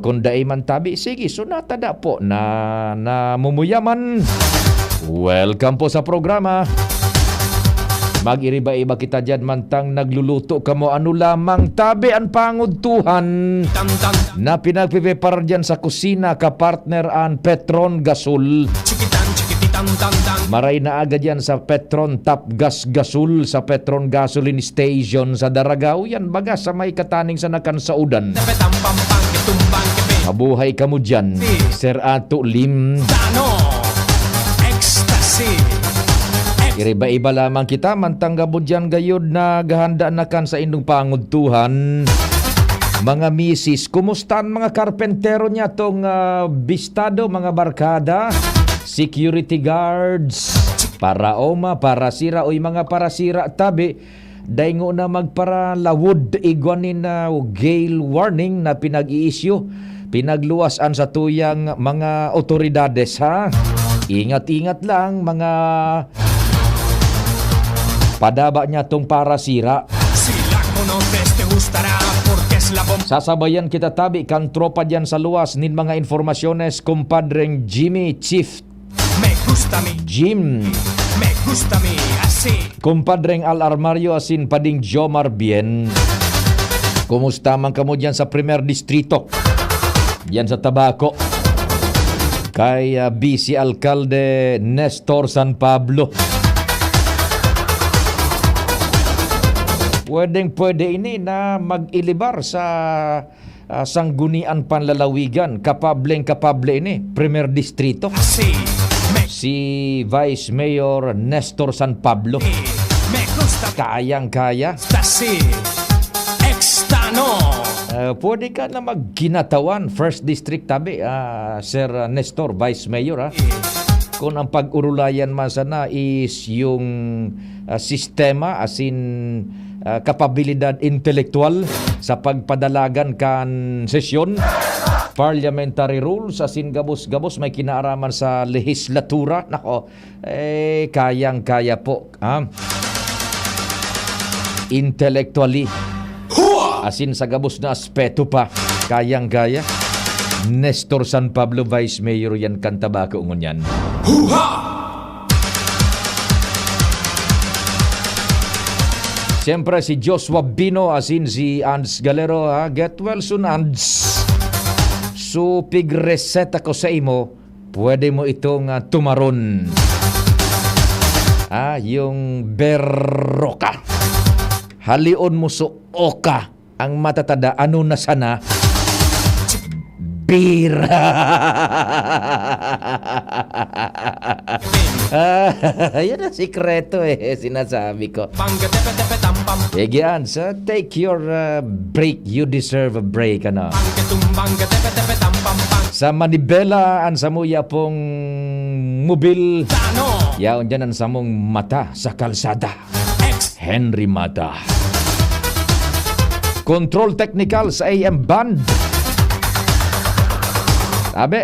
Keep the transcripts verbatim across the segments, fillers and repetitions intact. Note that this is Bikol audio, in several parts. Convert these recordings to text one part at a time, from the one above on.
Kung dai man tabi, sige, so natada po na namumuyaman. Welcome po sa programa. Mag-iriba-iba kita diyan mantang nagluluto kamo. Ano lamang tabi an pangudtuhan na pinagpiprepara diyan sa kusina, kapartner, an Petron Gasol. Maray na aga diyan sa Petron Top Gas Gasol, sa Petron Gasoline Station sa Daragao. Yan baga sa may kataning sa Nakansaudan. Mabuhay kamo diyan, Sir Ato Lim. Iriba-iba lamang kita, mantang gabod diyan gayod naghahanda na kan sa indong pangudtuhan. Mga misis, kumusta an mga karpentero niya tong, ah, bistado, mga barkada, security guards, paraoma, parasira, oy, mga parasira tabi, daingo na magparalawod igwa nin, ah, gale warning na pinag-i-issue, pinagluwas an satuyang mga otoridades, ha? Ingat-ingat lang, mga padaba niya tong parasira. Sasabayan kita tabi kan tropa diyan sa luwas nin mga informasyones, kumpadreng Jimmy Chief. Jim. Kumpadreng Al Armario asin Pading Jomar Bien. Kumusta man kamo diyan sa Primer Distrito? Diyan sa Tabaco. Kay, ah, Vice Alkalde Nestor San Pablo. Pwedeng-pwede ini na mag-ilibar sa, ah, Sangguniang Panlalawigan. Kapableng-kapable ini, Primer Distrito. Si Vice Mayor Nestor San Pablo. Kayang-kaya. Ah, pwede ka na magkinatawan, First District tabi, ah, Sir Nestor, Vice Mayor, ha? Kung ang pag-urulayan man sana is yung, ah, sistema, asin, ah, kapabilidad intelektuwal sa pagpadalagan kan sesyon, parliamentary rules, asin gabos-gabos may kinaaraman sa lehislatura, nako, eh, kayang-kaya po, ha? Intellectually. Asin sa gabos na aspeto pa, kayang-kaya. Nestor San Pablo, Vice Mayor yan kan Tabaco ngunyan. Siyempre, si Joshua Bino, asin si Ands Galero, ha? Get well soon, Ands. So, pig-reset ako sa imo. Pwede mo itong, ah, tumaron. Ah, yung beroka. Halion mo so oka. Ang matatada, ano na sana? Bira. Ah, yan ang sikreto eh, sinasabi ko. Sige, Ands, take your, uh, break. You deserve a break, ano? Sa manibela, an samuya pong mobil. Yaon dyan an samong mata sa kalsada. Henry Mata. Control technical sa A M band. Sabi,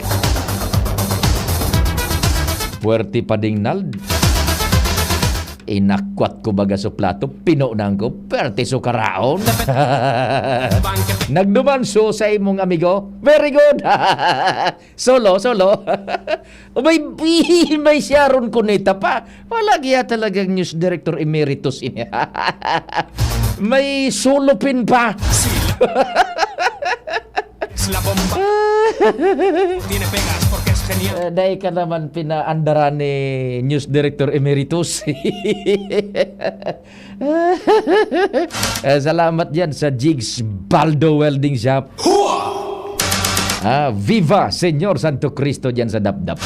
Puwerte pa ding nald. Inakwat ko baga sa plato, pinonan ko, perte sukaraon. Nagduman so sa imong amigo. Very good. Solo, solo. May, may siyaron kunita pa. Wala kaya talagang news director emeritus ini. May sulupin pa. Eh, dai ka naman pinaandaran ni News Director Emeritus. Eh, salamat yan sa Jigs Baldo Welding Shop. Ah, viva Señor Santo Cristo diyan sa Dapdap.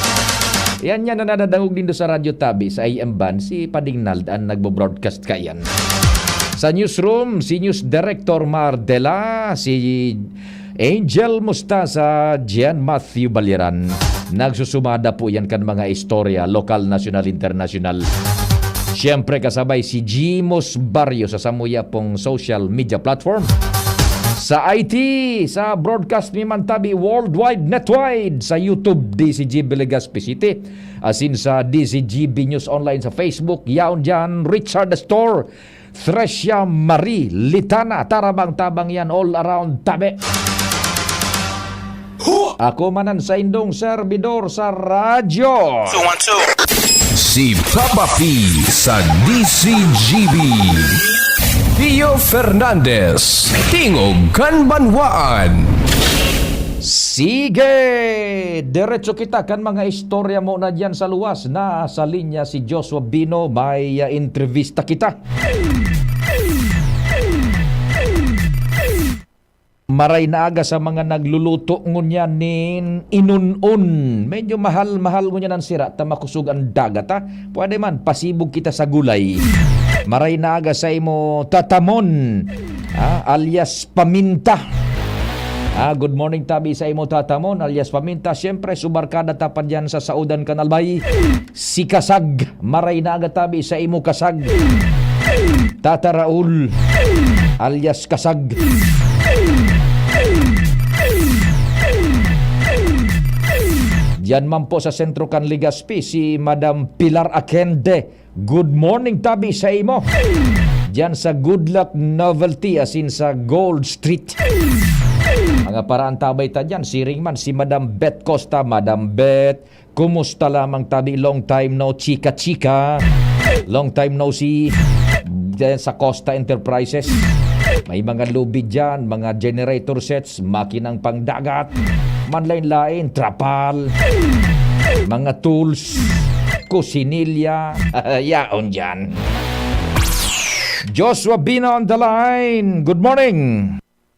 Yan yan na nadadangog nindo sa Radyo Tabi, sa A M band, si Pading Nald ang nagbo-broadcast kayan. Sa newsroom, si News Director Mar Dela, si Angel Mustasa, Gian Matthew Baliran. Nagsusumada po yan kan mga istorya, lokal, nasyonal, internasyonal. Siyempre, kasabay si Jimos Barrio sa samuya pong social media platform. Sa I T, sa broadcast ni Mantabi Worldwide Netwide, sa YouTube, D C G Belegaspi City, asin sa D C G B News Online sa Facebook, yaon dyan, Richard Store, Thresia Marie Litana, tarabang-tabang yan, all around tabi. Ako man an saindong serbidor sa radyo. Two, one, two. Si Papa P sa D C G B. Pio Fernandez, Tingog kan Banwaan. Sige! Diretso kita kan mga istorya mo na diyan sa luwas. Nasa linya si Joshua Bino, may, ah, entrevista kita. Maray na aga sa mga nagluluto ngunyan nin inun-un. Medyo mahal-mahal ngunyan ang sira ta makusog ang dagat, ha? Pwede man, pasibog kita sa gulay. Maray na aga sa imo, Tatamon, ha? Alias Paminta. Ah, good morning tabi sa imo, Tatamon, alias Paminta. Siyempre, subarkada ta pa dyan sa Saudan Kanalbay. Si Kasag, maray na aga tabi sa imo, Kasag. Tata Raul, alias Kasag. Diyan man po sa sentro kan Legazpi, si Madam Pilar Akende. Good morning tabi sa imo. Diyan sa Good Luck Novelty, as in sa Gold Street. Mga paraantabay ta diyan, siring man si Madam Beth Costa. Madam Beth, kumusta lamang tabi? Long time no chika-chika. Long time no see. Diyan sa Costa Enterprises. May mga lubid diyan, mga generator sets, makinang pangdagat, manlain-lain, trapal, mga tools, kusinilya, yaon diyan. Joshua Bino on the line. Good morning.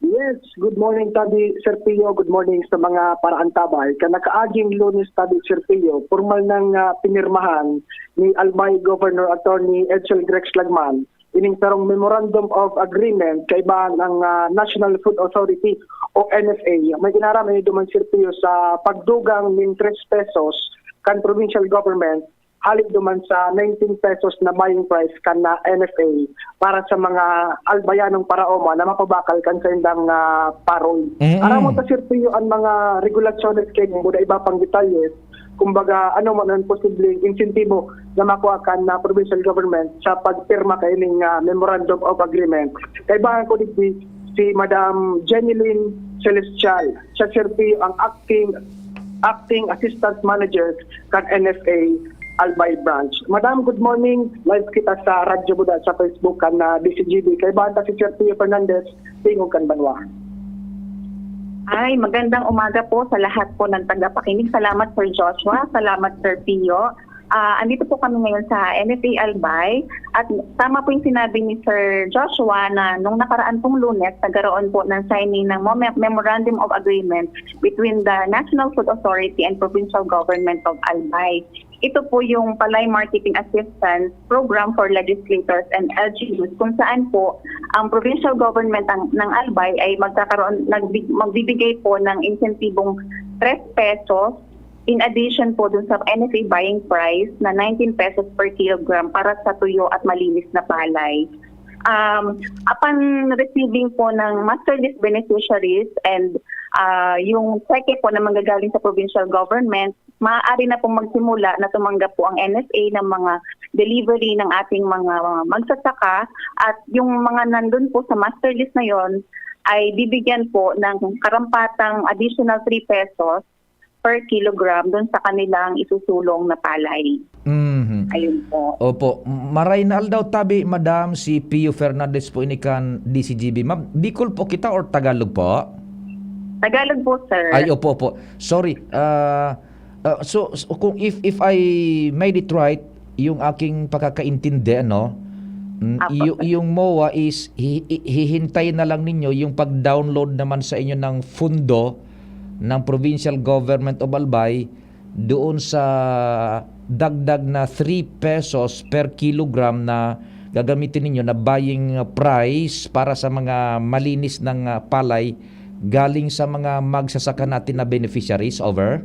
Yes, good morning, Tabi Sir Pio. Good morning sa mga paraantabay. Kan nakaaging Lunes, Tabi Sir Pio, pormal nang, ah, pinirmahan ni Albay Governor Attorney Edsel Grex Lagman ining sarong Memorandum of Agreement kaiba ng, ah, National Food Authority o N F A. May inaram ini duman, Sir Pio, sa pagdugang nin tres pesos kan provincial government hali duman sa nineteen pesos na buying price kan na N F A para sa mga Albayanong paraoma na mapabakal kan saindang, ah, paroy. Mm-mm. Aramon ta, Sir Pio, an mga regulasyones kaini, buda iba pang detalye, kumbaga, ano man an posibleng insentibo na makua kan na provincial government sa pagpirma kaining, ah, Memorandum of Agreement. Kaibahan ko digdi si Madam Jenilyn Celestial. Siya, Sir Pio, ang acting, acting assistant manager kan N F A Albay Branch. Madam, good morning. Live kita sa Radyo Buda sa Facebook kan, ah, D C G B. Kaibahan ta si Sir Pio Fernandez, Tingog kan Banwa. Ay, magandang umaga po sa lahat po ng tagapakinig. Salamat, Sir Joshua. Salamat, Sir Pio. Ah, andito po kami ngayon sa N F A Albay. At tama po yung sinabi ni Sir Joshua na nung nakaraan pong Lunes, nagkaroon po ng signing ng mome-, Memorandum of Agreement between the National Food Authority and Provincial Government of Albay. Ito po yung Palay Marketing Assistance Program for Legislators and L G Us, kung saan po ang provincial government ang, ng Albay ay magkakaroon, nagbig-, magbibigay po ng insentibong tres pesos in addition po dun sa N F A buying price na nineteen pesos per kilogram para sa tuyo at malinis na palay. Um, upon receiving po ng master list beneficiaries and, ah, yung cheque po na manggagaling sa provincial government, maaari na pong magsimula na tumanggap po ang N F A ng mga delivery ng ating mga magsasaka, at yung mga nandun po sa master list na yon ay bibigyan po ng karampatang additional three pesos per kilogram dun sa kanilang isusulong na palay. Mhm. Ayun po. Opo. Maray na aldaw tabi, Madam, si Pio Fernandez po ini kan D C G B. Ma'am, Bicol po kita or Tagalog po? Tagalog po, sir. Ay, opo, opo. Sorry. Ah, ah, so, so, kung if, if I made it right, yung aking pakakaintindi, ano, mm, Apo, yu-, sir. Yung MOA is hi-, hi-, hihintay na lang ninyo yung pag-download naman sa inyo ng fundo ng Provincial Government of Albay doon sa dagdag na three pesos per kilogram na gagamitin ninyo na buying price para sa mga malinis ng, ah, palay galing sa mga magsasaka natin na beneficiaries, over?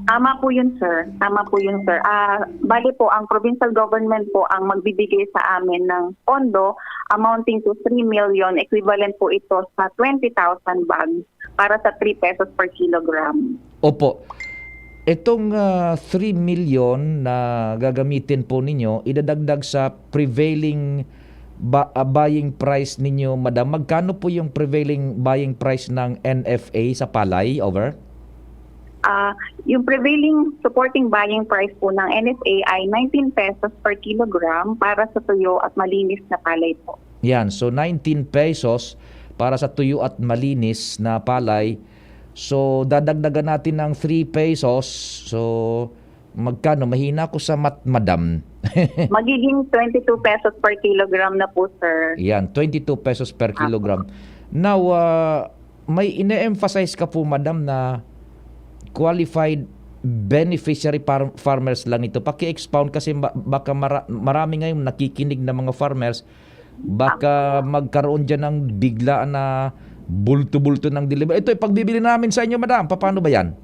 Tama po yun, sir. Tama po yun, sir. Ah, bali po, ang provincial government po ang magbibigay sa amin ng pondo amounting to three million, equivalent po ito sa twenty thousand bags para sa three pesos per kilogram. Opo. Itong, ah, three million na gagamitin po ninyo, idadagdag sa prevailing ba-, ah, buying price ninyo, madam. Magkano po yung prevailing buying price ng N F A sa palay? Over? Ah, yung prevailing supporting buying price po ng N F A ay nineteen pesos per kilogram para sa tuyo at malinis na palay po. Yan, so nineteen pesos para sa tuyo at malinis na palay. So dadagdagan natin ng three pesos. So magkano? Mahina ako sa math, madam. Magiging twenty-two pesos per kilogram na po, sir. Yan, twenty-two pesos per kilogram. Now, ah, may ine-emphasize ka po, madam, na qualified beneficiary par- farmers lang ito. Paki-expound kasi ba- baka mara- marami ngayon nakikinig na mga farmers, baka magkaroon diyan ng biglaan na bulto-bulto ng delivery. Ito, ipagbibili namin sa inyo, madam. Paano ba yan?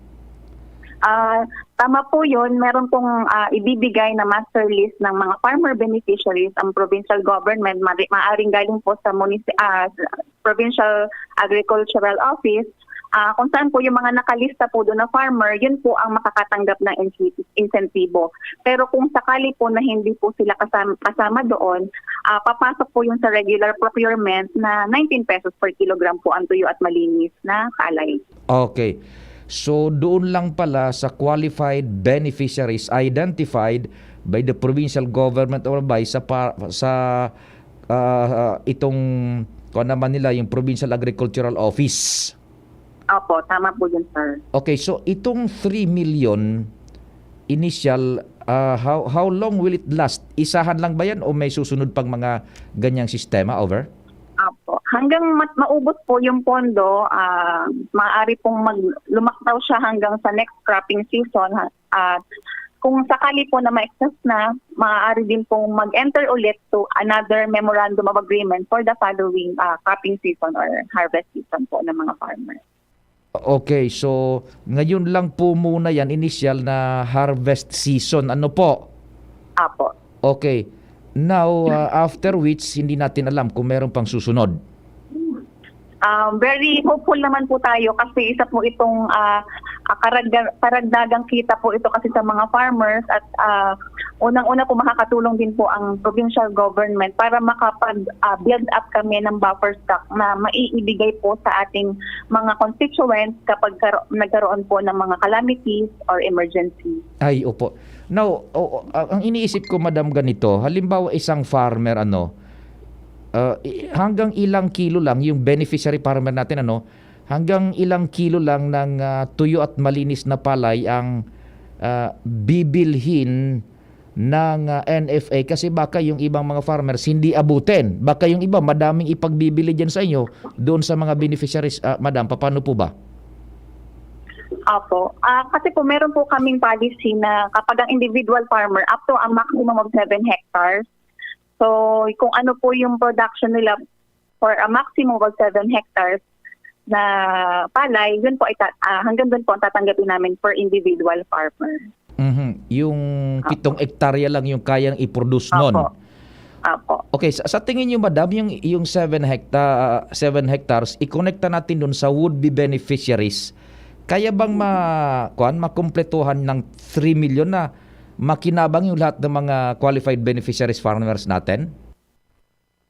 Ah, tama po yun. Meron pong ah, ibibigay na master list ng mga farmer beneficiaries ang provincial government. Mari- maaring galing po sa munisi- ah, sa Provincial Agricultural Office, ah, kung saan po yung mga nakalista po doon na farmer, yun po ang makakatanggap ng insi- insentibo. Pero kung sakali po na hindi po sila kasama, kasama doon, ah, papasok po yung sa regular procurement na nineteen pesos per kilogram po ang tuyo at malinis na palay. Okay. So doon lang pala sa qualified beneficiaries identified by the provincial government or by sa pa- sa ah, itong kuwan naman nila, yung Provincial Agricultural Office. Opo, tama po yun, sir. Okay, so itong three million initial, ah, how how long will it last? Isahan lang ba yan o may susunod pang mga ganyang sistema? Over? Opo. Hanggang mat- maubos po yung pondo, ah, maaari pong mag- lumakdaw siya hanggang sa next cropping season. Ha? At kung sakali po na ma-exhaust na, maaari din pong mag-enter ulit to another memorandum of agreement for the following ah, cropping season or harvest season po ng mga farmers. Okay, so ngayon lang po muna yan, initial na harvest season. Ano po? Apo. Okay. Now, ah, after which, hindi natin alam kung meron pang susunod. Um, very hopeful naman po tayo kasi isa po itong ah, ah, karagda- karagdagang kita po ito kasi sa mga farmers at ah, unang-una po makakatulong din po ang provincial government para makapag ah, build up kami ng buffer stock na maiibigay po sa ating mga constituents kapag karo- nagkaroon po ng mga calamities or emergency. Ay, opo. Now, o- o- ang iniisip ko, madam, ganito, halimbawa isang farmer, ano, ah, i- hanggang ilang kilo lang yung beneficiary farmer natin, ano, hanggang ilang kilo lang ng ah, tuyo at malinis na palay ang ah, bibilhin ng ah, N F A, kasi baka yung ibang mga farmers hindi abutin. Baka yung iba madaming ipagbibili diyan sa inyo, doon sa mga beneficiaries, ah, madam, paano po ba? Opo. Ah, kasi po meron po kaming policy na kapag ang individual farmer up to a maximum of seven hectares, so kung ano po yung production nila for a maximum of seven hectares na palay, yun po ay ta- ah, hanggang doon po ang tatanggapin namin per individual farmer. Mhm. Yung pitong hektarya lang yung kayang i-produce nun. Opo. Apo. Okay, sa, sa tingin niyo, madam, yung yung seven hecta seven hectares, ikonekta natin dun sa would be beneficiaries. Kaya bang ma kuan, makumpletuhan ng three million na makinabang yung lahat ng mga qualified beneficiaries farmers natin?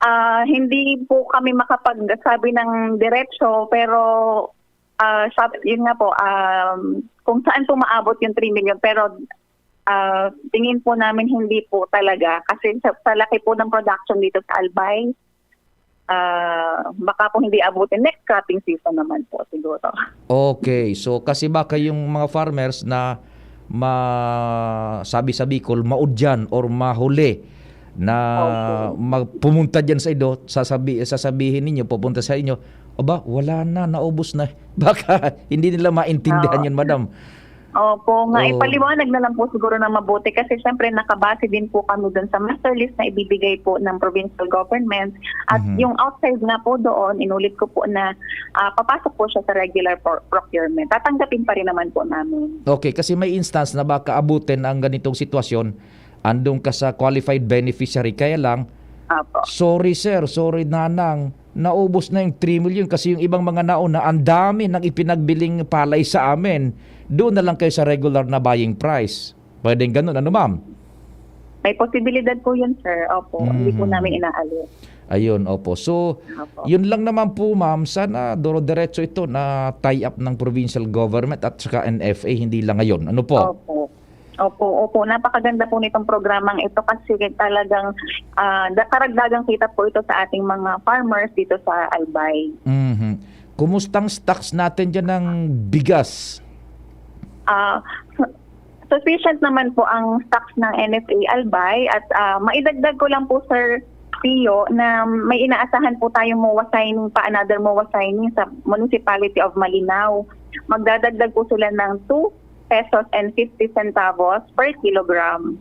Ah, hindi po kami makapagsabi ng diretso, pero ah, sa, yun nga po, um, kung saan po maabot yung three million, pero ah, tingin po namin hindi po talaga kasi sa, sa laki po ng production dito sa Albay, ah, baka po hindi abutin. Next cropping season naman po siguro. Okay, so kasi baka yung mga farmers na ma sabi sa Bicol, maudyan or mahuli na Opo. magpumunta diyan sa ido, sasabi sasabihin ninyo pupunta sa inyo, "Aba, wala na, naubos na." Baka hindi nila maintindihan Oo. yun, madam. Opo, nga Oo. ipaliwanag na lang po siguro na mabuti kasi siyempre nakabase din po kami doon sa master list na ibibigay po ng provincial government at Mhm. yung outside nga po doon, inulit ko po na ah, papasok po siya sa regular pro- procurement. Tatanggapin pa rin naman po namin. Okay, kasi may instance na baka abutin ang ganitong sitwasyon, andun ka sa qualified beneficiary, kaya lang, Apo. "Sorry sir, sorry nanang, naubos na yung three million kasi yung ibang mga nauna, ang dami nang ipinagbiling palay sa amin. Doon na lang kayo sa regular na buying price." Pwedeng ganun, ano, ma'am? May posibilidad po yun, sir. Opo, hindi po Mhm. namin inaalis. Ayun, opo. So, Opo. yun lang naman po, ma'am. Sana duro-diretso ito na tie up ng provincial government at saka N F A, hindi lang ngayon. Ano po? Opo. Opo, opo. Napakaganda po nitong programang ito kasi talagang, ah, da-, karagdagang kita po ito sa ating mga farmers dito sa Albay. Mhm. Kumusta ang stocks natin dyan ng bigas? Ah, sufficient naman po ang stocks ng N F A Albay at, ah, maidagdag ko lang po, Sir Pio, na may inaasahan po tayong MOA signing pa, another MOA signing sa Municipality of Malinao. Magdadagdag po sila ng two pesos and fifty centavos per kilogram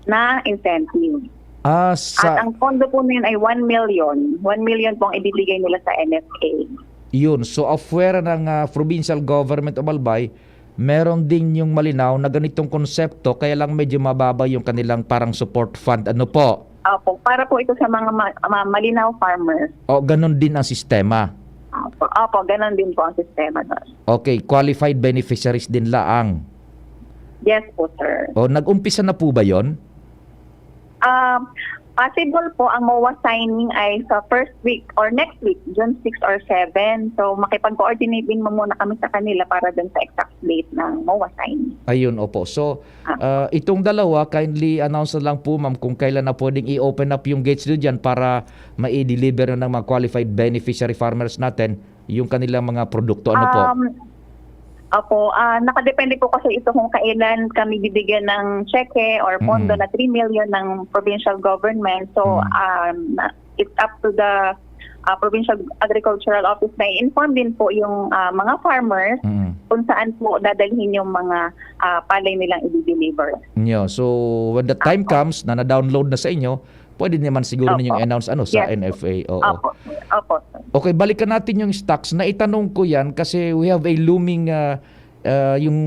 na incentive. Ah, At sa ang pondo po na yun ay one million. One million po ang ibibigay nila sa N F A. Yun. So, afuera ng, ah, provincial government of Albay, meron din yung Malinao na ganitong konsepto, kaya lang medyo mababa yung kanilang parang support fund. Ano po? Opo, para po ito sa mga ma-, ma-, Malinao farmers. O, ganun din ang sistema? Opo, opo, ganun din po ang sistema doon. Okay, qualified beneficiaries din laang. Yes po, sir. O, nag-umpisa na po ba yon? Ah, possible po ang MOA signing ay sa first week or next week, June six or seven. So, makipag-coordinate din muna kami sa kanila para dun sa exact date ng MOA signing. Ayun, opo. So, Ah. ah, itong dalawa, kindly announce na lang po, ma'am, kung kailan na pwedeng i-open up yung gates nyo dyan para mai-deliver na ng mga qualified beneficiary farmers natin yung kanilang mga produkto. Ano po? Um, opo, ah, nakadepende po kasi ito kung kailan kami bibigyan ng tseke or pondo Mm. na three million ng provincial government. So, Mm. um, it's up to the, ah, Provincial Agricultural Office na i-inform din po yung, ah, mga farmers Mm. kung saan po dadalhin yung mga, ah, palay nilang i-deliver. Nyo. So, when the time Apo. comes na na-download na sa inyo, pwede naman siguro Opo. ninyong i-announce, ano, sa Yes. N F A. Oo. Opo. Opo, sir. Okay, balikan natin yung stocks. Naitanong ko yan kasi we have a looming, ah, ah, yung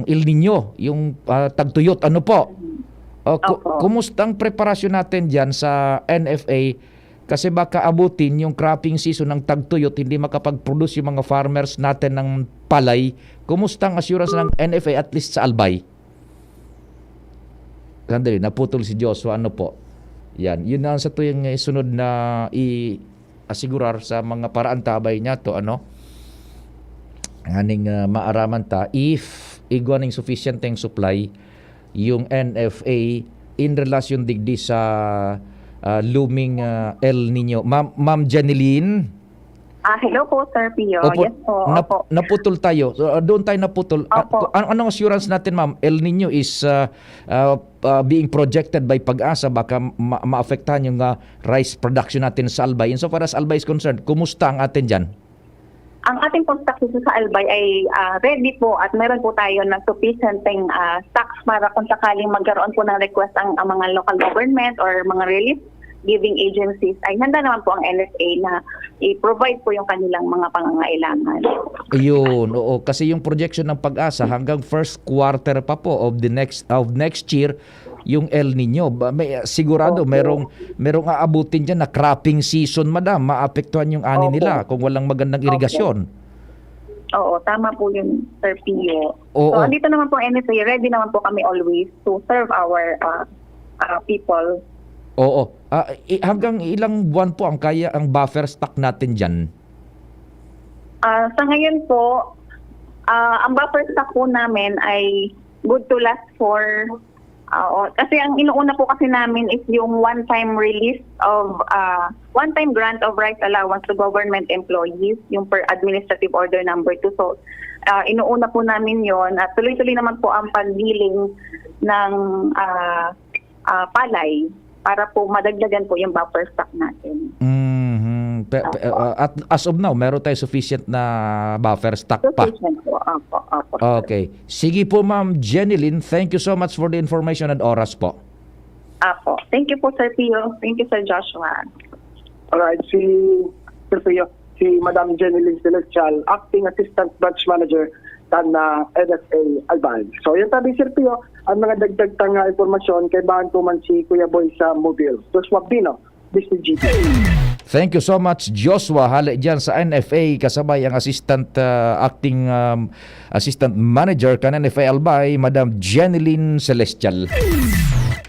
El Niño, yung, ah, tagtuyot. Ano po? Mm. Oh, ku-, Opo. kumusta ang preparasyon natin dyan sa N F A? Kasi baka abutin yung cropping season ng tagtuyot, hindi makapag-produce yung mga farmers natin ng palay. Kumusta ang assurance ng N F A, at least sa Albay? Sandali, naputol si Joshua. Ano po? Yan. Yun na ang sa tuyang, eh, sunod na i-asigurar sa mga paraantabay niya to, ano? Nganing, ah, maaraman ta, if igwa ning sufisyenteng supply, yung N F A in relasyon digdi sa, ah, looming, ah, El Niño. Ma'am, Ma'am Jeneline? Ah, hello po, Sir Pio. Opo, Yes po, nap-, opo. naputol tayo. So, ah, doon tayo naputol. Ah, Opo. ku-, an-, anong assurance natin, ma'am? El Niño is, ah, ah, ah, being projected by PAGASA, baka ma-, maapektahan yung, ah, rice production natin sa Albay. Insofar as Albay is concerned, kumusta ang atin dyan? Ang ating pong stock dito sa Albay ay, ah, ready po at meron po tayo ng sufficient, ah, stocks para kung sakaling magkaroon po ng request ang, ang mga local government or mga relief giving agencies, ay handa naman po ang N F A na i-provide po yung kanilang mga pangangailangan. Ayun, oo. Kasi yung projection ng PAGASA, hanggang first quarter pa po of the next, of next year, yung El Niño. Ba, may, sigurado, Opo. merong, merong aabutin dyan na cropping season, madam. Maapektuhan yung ani Opo. nila kung walang magandang Opo. irigasyon. Oo, tama po yun, Sir Pio. Oo. So, andito naman po, N F A, ready naman po kami always to serve our, ah, ah, people. Oo. Ah, i-, hanggang ilang buwan po ang kaya, ang buffer stock natin dyan? Ah, sa ngayon po, ah, ang buffer stock po namin ay good to last for, ah, o-, kasi ang inuuna po kasi namin is yung one-time release of, ah, one-time grant of rice allowance to government employees, yung per administrative order number two. So, ah, inuuna po namin yon at tuloy-tuloy naman po ang pagdiling ng, ah, ah, palay para po madagdagan po yung buffer stock natin. Mhm. Pe-, pe-, Opo. uh, at as of now, meron tayo sufficient na buffer stock pa. Sufficient po. Opo, opo, sir. Okay. Sige po, Ma'am Jeneline, thank you so much for the information and oras po. Opo. Thank you po, Sir Pio. Thank you, Sir Joshua. Alright, si Sir Pio, si Madam Jeneline Celestial, Acting Assistant Branch Manager kan, ah, N F A Albay. So, yun tabi, Sir Pio, ang mga dagdag tang, ah, impormasyon, kaibahan ko man si Kuya Boy sa Mobile. Joshua Pino, Disney G T. Thank you so much, Joshua. Hale dyan sa N F A, kasabay ang Assistant, ah, Acting, um, Assistant Manager kan N F A Albay, Madam Jeneline Celestial.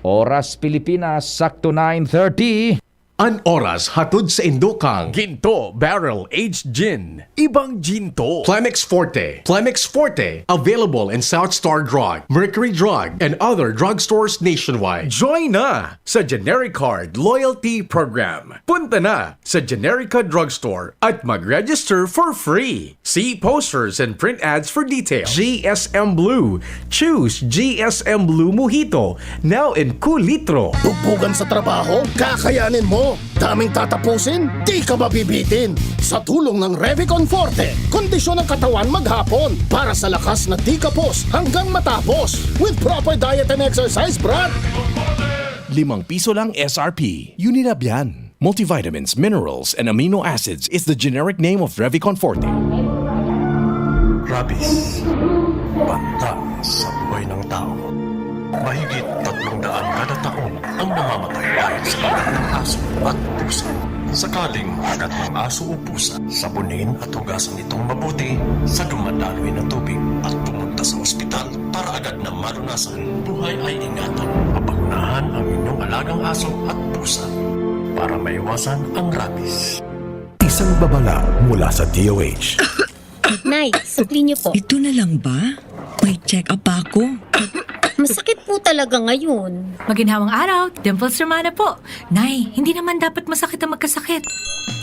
Oras Pilipinas, sakto nine thirty. An oras hatod saindo kan Ginto Barrel Aged Gin. Ibang Ginto. Plemex Forte. Plemex Forte. Available in South Star Drug, Mercury Drug, and other drugstores nationwide. Join na sa Generic Card Loyalty Program. Punta na sa Generica Drugstore at mag-register for free. See posters and print ads for details. G S M Blue. Choose G S M Blue Mojito. Now in kulitro. Bugbugan sa trabaho? Kakayanin mo! Daming tatapusin? Di ka mabibitin! Sa tulong ng Revicon Forte, kondisyon ng katawan maghapon para sa lakas na di kapos hanggang matapos. With proper diet and exercise, brad! Limang piso lang S R P. Unilab yan. Multivitamins, minerals, and amino acids is the generic name of Revicon Forte. Rabies. Banta sa buhay ng tao. Mahigit tatlong daan kada taon ang namamatay dahil sa kagat ng aso at pusa. Sakaling magat ng aso o pusa, sabunin at hugasan itong mabuti sa dumadaloy na tubig at pumunta sa ospital para agad na malunasan. Buhay ay ingatan. Papakunahan ang inyong alagang aso at pusa para maiwasan ang rabies. Isang babala mula sa D O H. Nay, sukli niyo po. Ito na lang ba? May check-up pa ako. Masakit po talaga ngayon. Maginhawang araw, Dimples Romana po. Nay, hindi naman dapat masakit ang magkasakit.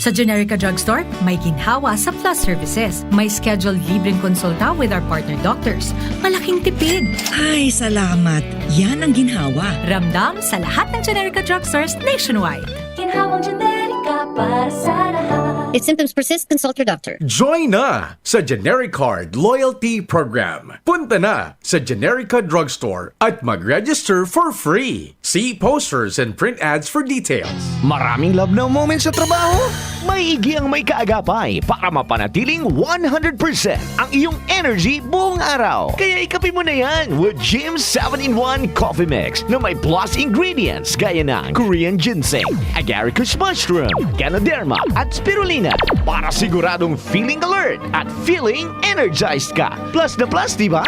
Sa Generica Drugstore, may ginhawa sa Plus Services. May scheduled libreng konsulta with our partner doctors. Malaking tipid. Ay, salamat. Yan ang ginhawa. Ramdam sa lahat ng Generica Drugstores nationwide. Ginhawang Generica para sa lahat. If symptoms persist, consult your doctor. Join na sa Generic Card Loyalty Program. Punta na sa Generica Drugstore at mag-register for free. See posters and print ads for details. Maraming love now moments sa trabaho? Maigi ang may kaagapay para mapanatiling one hundred percent ang iyong energy buong araw. Kaya ikape mo na yan with Jim seven-in-one Coffee Mix na may plus ingredients gaya ng Korean ginseng, agaricus mushroom, ganoderma, at spirulina para siguradong feeling alert at feeling energized ka. Plus na plus, di ba?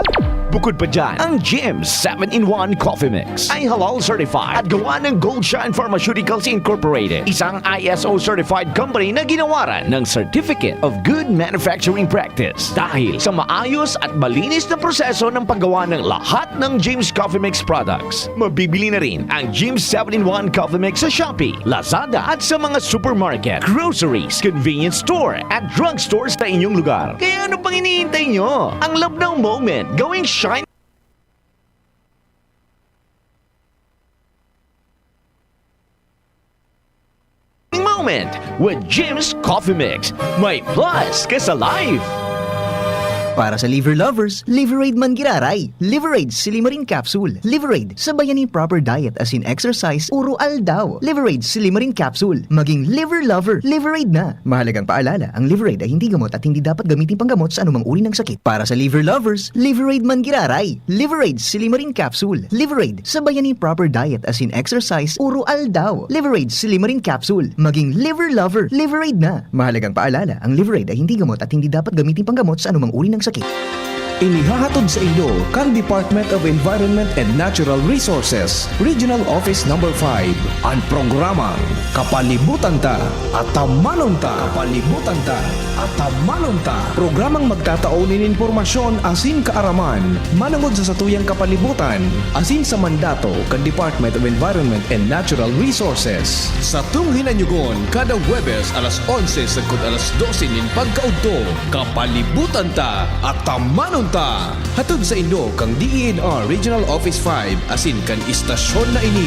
Bukod pa dyan, ang Jim seven-in-one Coffee Mix ay halal certified at gawa ng Gold Shine Pharmaceuticals Incorporated, isang I S O certified company na ginawaran ng Certificate of Good Manufacturing Practice. Dahil sa maayos at malinis na proseso ng paggawa ng lahat ng Jim's Coffee Mix products, mabibili na rin ang Jim's seven-in-one Coffee Mix sa Shopee, Lazada at sa mga supermarket, groceries, convenience store at drugstore sa inyong lugar. Kaya ano pang hinihintay nyo? Ang love now moment, gawing shine moment with Jim's Coffee Mix. May plus ka sa life! Para sa liver lovers, Liverade man giraray. Liverade Silimarin Capsule. Liverade, sabayan nin proper diet asin exercise, uro aldaw. Liverade Silimarin Capsule. Maging liver lover, Liverade na. Mahalagang paalala, ang Liverade ay hindi gamot at hindi dapat gamitin panggamot sa anumang uri ng sakit. Para sa liver lovers, Liverade man giraray. Liverade Silimarin Capsule. Liverade, sabayan nin proper diet asin exercise, uro aldaw. Liverade Silimarin Capsule. Maging liver lover, Liverade na. Mahalagang paalala, ang Liverade ay hindi gamot at hindi dapat gamitin panggamot sa anumang uri ng sakit. Inihahatod sa inyo kan Department of Environment and Natural Resources, Regional Office Number five, an programang Kapalibutan Ta, Atamanon Ta. Kapalibutan Ta, Atamanon Ta. Programang magtatao nin impormasyon asin kaaraman manongod sa satuyang kapalibutan asin sa mandato kan Department of Environment and Natural Resources. Satong hinanyugon kada Huwebes alas onse sagkod alas dose nin pagkaudto. Kapalibutan Ta, Atamanon Ta. Hatod saindo kan D E N R Regional Office five asin kan istasyon na ini.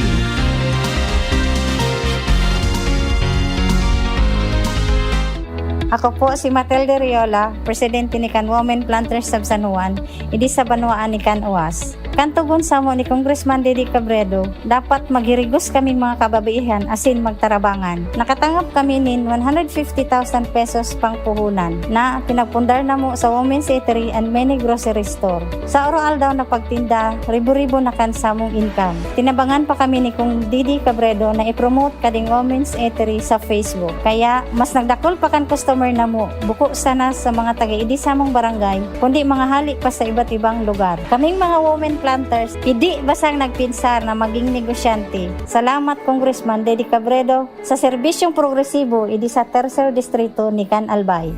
Ako po si Matilde Riola, presidente ni kan Women Planters of San Juan, idi sa banwaan ni kan Oas. Kan tugon samo ni Congressman Didi Cabredo, dapat maghirigos kaming mga kababaihan asin magtarabangan. Nakatangab kami nin one hundred fifty thousand pesos pangpuhunan na pinagpundar namo sa Women's Eatery and many grocery store. Sa oro-aldaw na pagtinda, ribo-ribo na kan samong income. Tinabangan pa kami ni Kong Didi Cabredo na i-promote kading Women's Eatery sa Facebook. Kaya, mas nagdakul pa kan customer namo, buko sana sa mga taga-idi samong barangay, kundi mga hali pa sa iba't ibang lugar. Kaming mga women Planters, idi basang nagpinsar na maging negosyante. Salamat, Congressman Dede Cabredo, sa serbisyong progresibo idi sa Tercer Distrito ni Can Albay.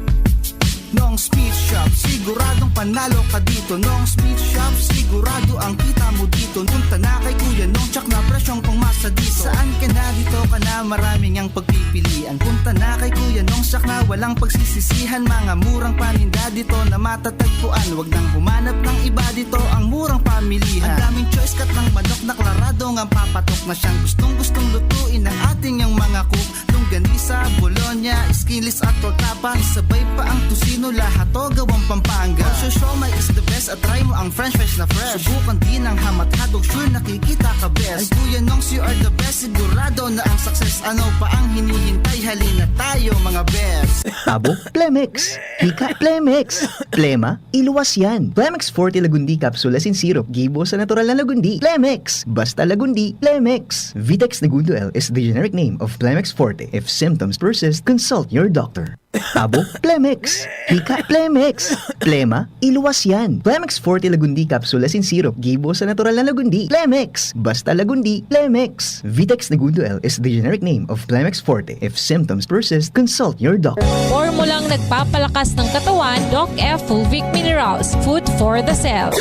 Nong's Meat Shop, siguradong panalo ka dito. Nong's Meat Shop, sigurado ang kita mo dito. Punta na kay Kuya Nong, tsak na presyong pangmasa dito. Saan ka na dito ka na, maraming ang pagpipilian. Punta na kay Kuya Nong, tsak na walang pagsisisihan. Mga murang paninda dito na matatagpuan. Wag nang humanap ng iba dito, ang murang pamilihan. Ang daming choice, kat ng manok na klarado nga papatok na siyang gustong-gustong lutuin ng ating yang mga cook. Longganisa, bologna, skinless at tortapa. Isabay pa ang tocino, lahat to gawang Pampanga. Ang siomai is the best at try mo ang french fries na fresh. Subukan din ang ham at hotdog, sure nakikita ka best. Ay Kuya Nongs, you are the best, sigurado na ang success. Ano pa ang hinihintay? Halina tayo, mga best. Abo, Plemex. Hika, Plemex. Plema, iluwas yan. Plemex Forte Lagundi Capsule asin Syrup. Gibo sa natural na Lagundi. Plemex. Basta Lagundi, Plemex. Vitex Negundo L is the generic name of Plemex Forte. If symptoms persist, consult your doctor. Abo, Plemex. Hika, Plemex. Plema, iluwas yan. Plemex Forte Lagundi Capsule asin Syrup. Gibo sa natural na Lagundi. Plemex. Basta Lagundi, Plemex. Vitex Negundo L is the generic name of Plemex Forte. If symptoms persist, consult your doctor. Formulang nagpapalakas ng katawan, Doc F Fulvic Minerals, food for the cell.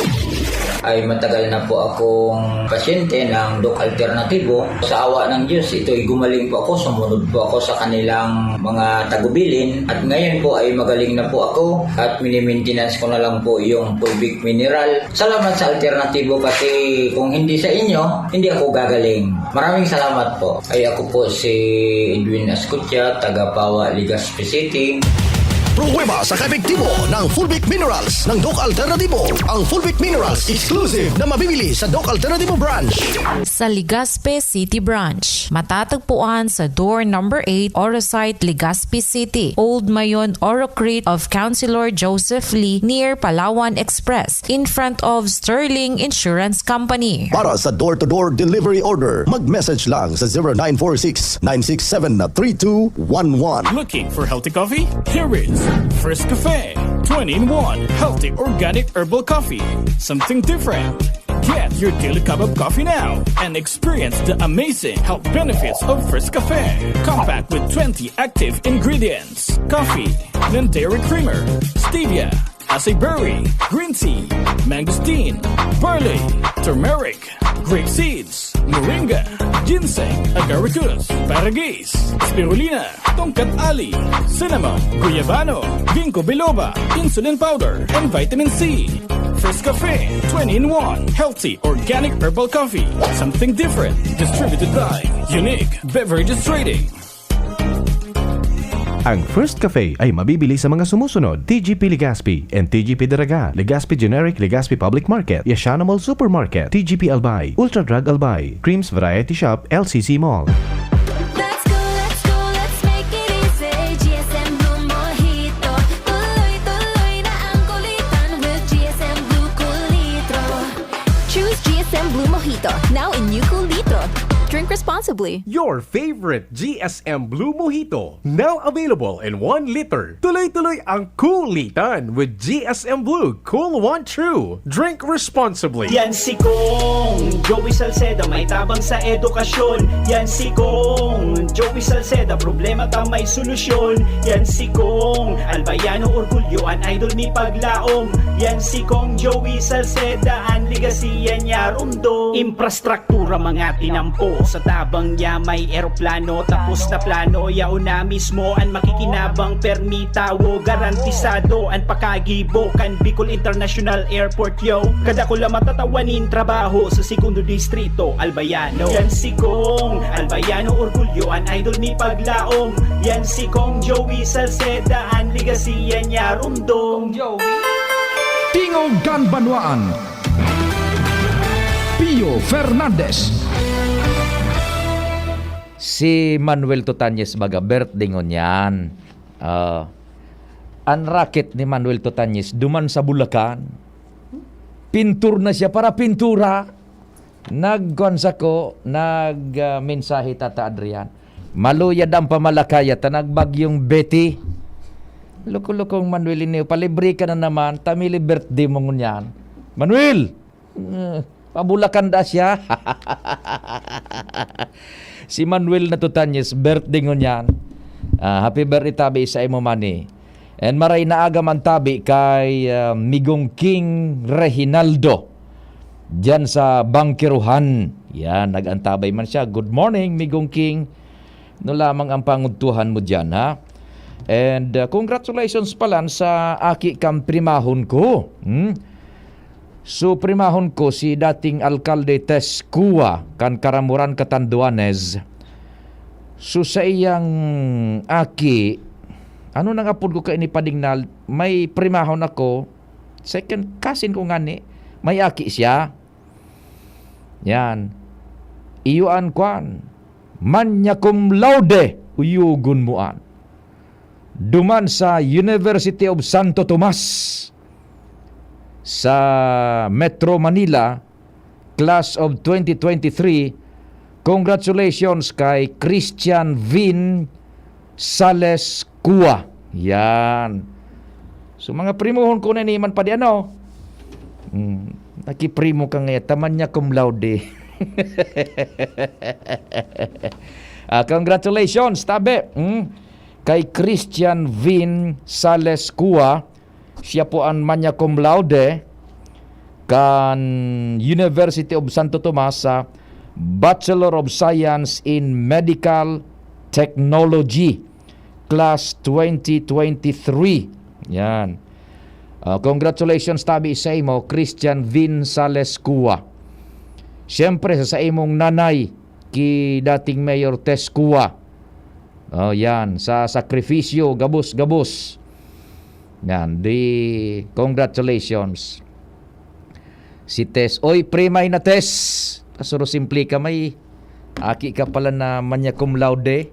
Ay matagal na po akong pasyente ng Doc Alternativo. Sa awa ng Diyos, ito'y gumaling po ako, sumunod po ako sa kanilang mga tagubilin. At ngayon po ay magaling na po ako at minimintenance ko na lang po yung Fulvic Mineral. Salamat sa Alternativo kasi kung hindi sa inyo, hindi ako gagaling. Maraming salamat po. Ay ako po si Edwin Ascutia, taga Pawa, Legazpi City. Pruweba sa kaepektibo ng Fulvic Minerals ng Doc Alternativo. Ang Fulvic Minerals exclusive na mabibili sa Doc Alternativo Branch. Sa Legazpi City Branch. Matatagpuan sa door number eight, Orosite, Legazpi City, Old Mayon, Orocrete of Councilor Joseph Lee, near Palawan Express, in front of Sterling Insurance Company. Para sa door-to-door delivery order, mag-message lang sa zero nine four six, nine six seven, three two one one. Looking for healthy coffee? Here is Frescafe, twenty-in-one healthy organic herbal coffee. Something different. Get your daily cup of coffee now and experience the amazing health benefits of Frescafe. Compact with twenty active ingredients: coffee, non-dairy creamer, stevia, acai berry, green tea, mangosteen, barley, turmeric, grape seeds, moringa, ginseng, agaricus, asparagus, spirulina, tongkat ali, cinnamon, guyabano, ginkgo biloba, insulin powder, and vitamin C. Frescafe, twenty-in-one healthy organic herbal coffee. Something different. Distributed by Unique Beverages Trading. Ang Frescafe ay mabibili sa mga sumusunod: T G P Legazpi and T G P Daraga, Legazpi Generic, Legazpi Public Market, Yashano Mall Supermarket, T G P Albay, Ultra Drug Albay, Creams Variety Shop, L C C Mall. Let's go, let's go, let's make it easy. G S M Blue Mojito. Tuloy-tuloy na ang kulitan with G S M Blue Cool Litro. Choose G S M Blue Mojito, now in new Cool Litro. Drink responsibly. Your favorite G S M Blue Mojito, now available in one liter. Tuloy-tuloy ang kulitan with G S M Blue Cool One True. Drink responsibly. Yan si Kong Joey Salceda, may tabang sa edukasyon. Yan si Kong Joey Salceda, problema ta may solusyon. Yan si Kong Albayano, orgulyo an idol mi paglaom. Yan si Kong Joey Salceda, an legacy yan niya rumdom. Infrastruktura mga tinampo, sa tabang niya may eroplano. Tapos na plano, yaon na mismo an makikinabang. Permi tawo, garantisado an pakagibo kan Bicol International Airport, yo. Kadakula matatawa nin trabaho sa Segundo Distrito, Albayano. Yan si Kong Albayano, orgulyo an idol mi paglaom. Yan si Kong Joey Salceda, an legacy yan niya rumdom. Tingog kan Banwaan, Pio Fernandez. Si Manuel Tutanes baga birthday ngunyan. Ah, an raket ni Manuel Tutanes duman sa Bulacan. Pintor na siya para pintura. Nagkuan sako, nag, ah, mensahe, Tata Adrian. Maluyad an pamalakaya ta nagbagyong Betty. Loko-lokong Manuel, ini palibre ka na naman, ta mili birthday mo ngunyan. Manuel! Eh, Pabulakan da siya. Si Manuel Natutanyes, birthday ngunyan. Ah, happy birthday tabi sa imo, Manny. And maray na aga man tabi kay, ah, Migong King Reginaldo diyan sa Bangkeruhan. Yan, nag-antabay man siya. Good morning, Migong King. No lamang ang pangudtuhan mo diyan, ha? And, ah, congratulations palan sa aki kang primahon ko. Hmm? So, primahon ko si dating Alkalde Tez Cua kan Caramoran, Catanduanes. So, sa iyang aki, ano nang apod ko kaini, Padingnal? May primahon ako, second cousin ko ngani, may aki siya. Yan. Iyo an kwan, magna cum laude, uyogon mo an. Duman sa University of Santo Tomas sa Metro Manila, class of twenty twenty-three, congratulations kay Christian Vin Sales Cua. Yan. So, mga primohon ko na ni man pa di ano. Hmm, nakiprimo ka ngayon. Taman niya cum laude. Ah, congratulations, tabi. Hmm? Kay Christian Vin Sales Cua, siya po ang magna cum laude kan University of Santo Tomas sa Bachelor of Science in Medical Technology, class twenty twenty-three. Yan. Ah, congratulations tabi sa imo, Christian Vin Sales Cua. Siyempre, sa, sa imong nanay, ki dating Mayor Tez Cua. Oh, yan. Sa sakripisyo, gabos, gabos. Yan. Di, congratulations. Si Tez. Oy, primay na Tez. Kasuro simple ka, may aki ka pala na magna cum laude.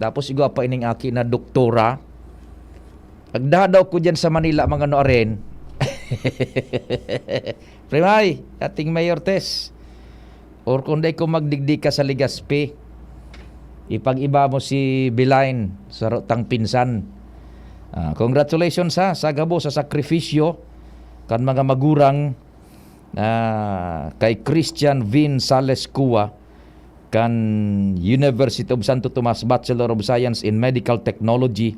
Tapos igwa pa ining aki na doktora. Agdadaw ko dyan sa Manila, mga ano, aren. Primay, dating Mayor Tez. Or kung dai ko magdigdi ka sa Legazpi, ipag-iba mo si Belaine, saro tang pinsan. Ah, congratulations ha, sa gabos, sa sakripisyo kan mga magurang, ah, kay Christian Vin Sales Cua kan University of Santo Tomas, Bachelor of Science in Medical Technology,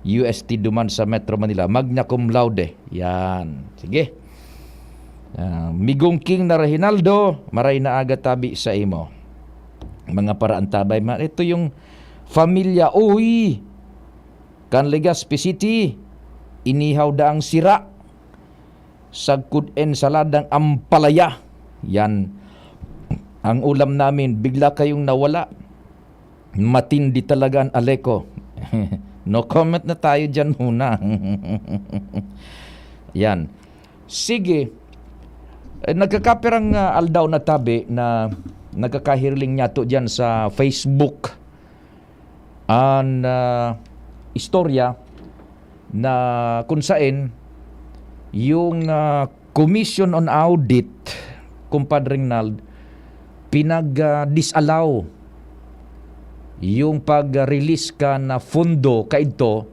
U S T duman sa Metro Manila, magna cum laude. Yan. Sige. Ah, Migong King na Reginaldo, maray na aga tabi sa imo. Mga paraantabay man. Ito yung familia, uy, kan Legazpi City, inihaw daang sira, sagkod ensaladang ampalaya. Yan. Ang ulam namin, bigla kayong nawala. Matindi talaga ang Aleco. No comment na tayo dyan muna. Yan. Sige. Eh, nagkakapirang, ah, aldaw na tabi na nagkakahiriling niyato dyan sa Facebook. An, ah, istorya na kung saen yung, ah, Commission on Audit, Compadre Rinald, pinag, ah, disallow yung pag-release kan, ah, pondo kaidto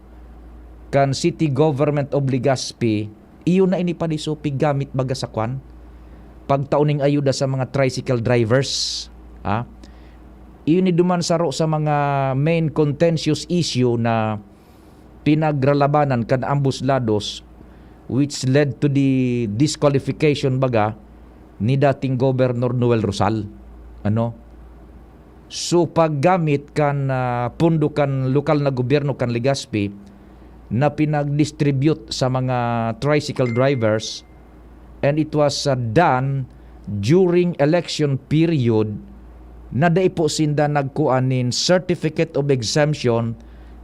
kan City Government of Legazpi. Iyo na ini padiso pigamit baga sa kwan, pagtao ning ayuda sa mga tricycle drivers. Ha? Iyo ni duman saro sa mga main contentious issue na pinagralabanan kan ambos lados, which led to the disqualification baga ni dating Governor Noel Rosal. Ano? So, paggamit kan, ah, pondo kan lokal na gobyerno kan Legazpi na pinag-distribute sa mga tricycle drivers, and it was, ah, done during election period na dai po sinda nagkuha nin certificate of exemption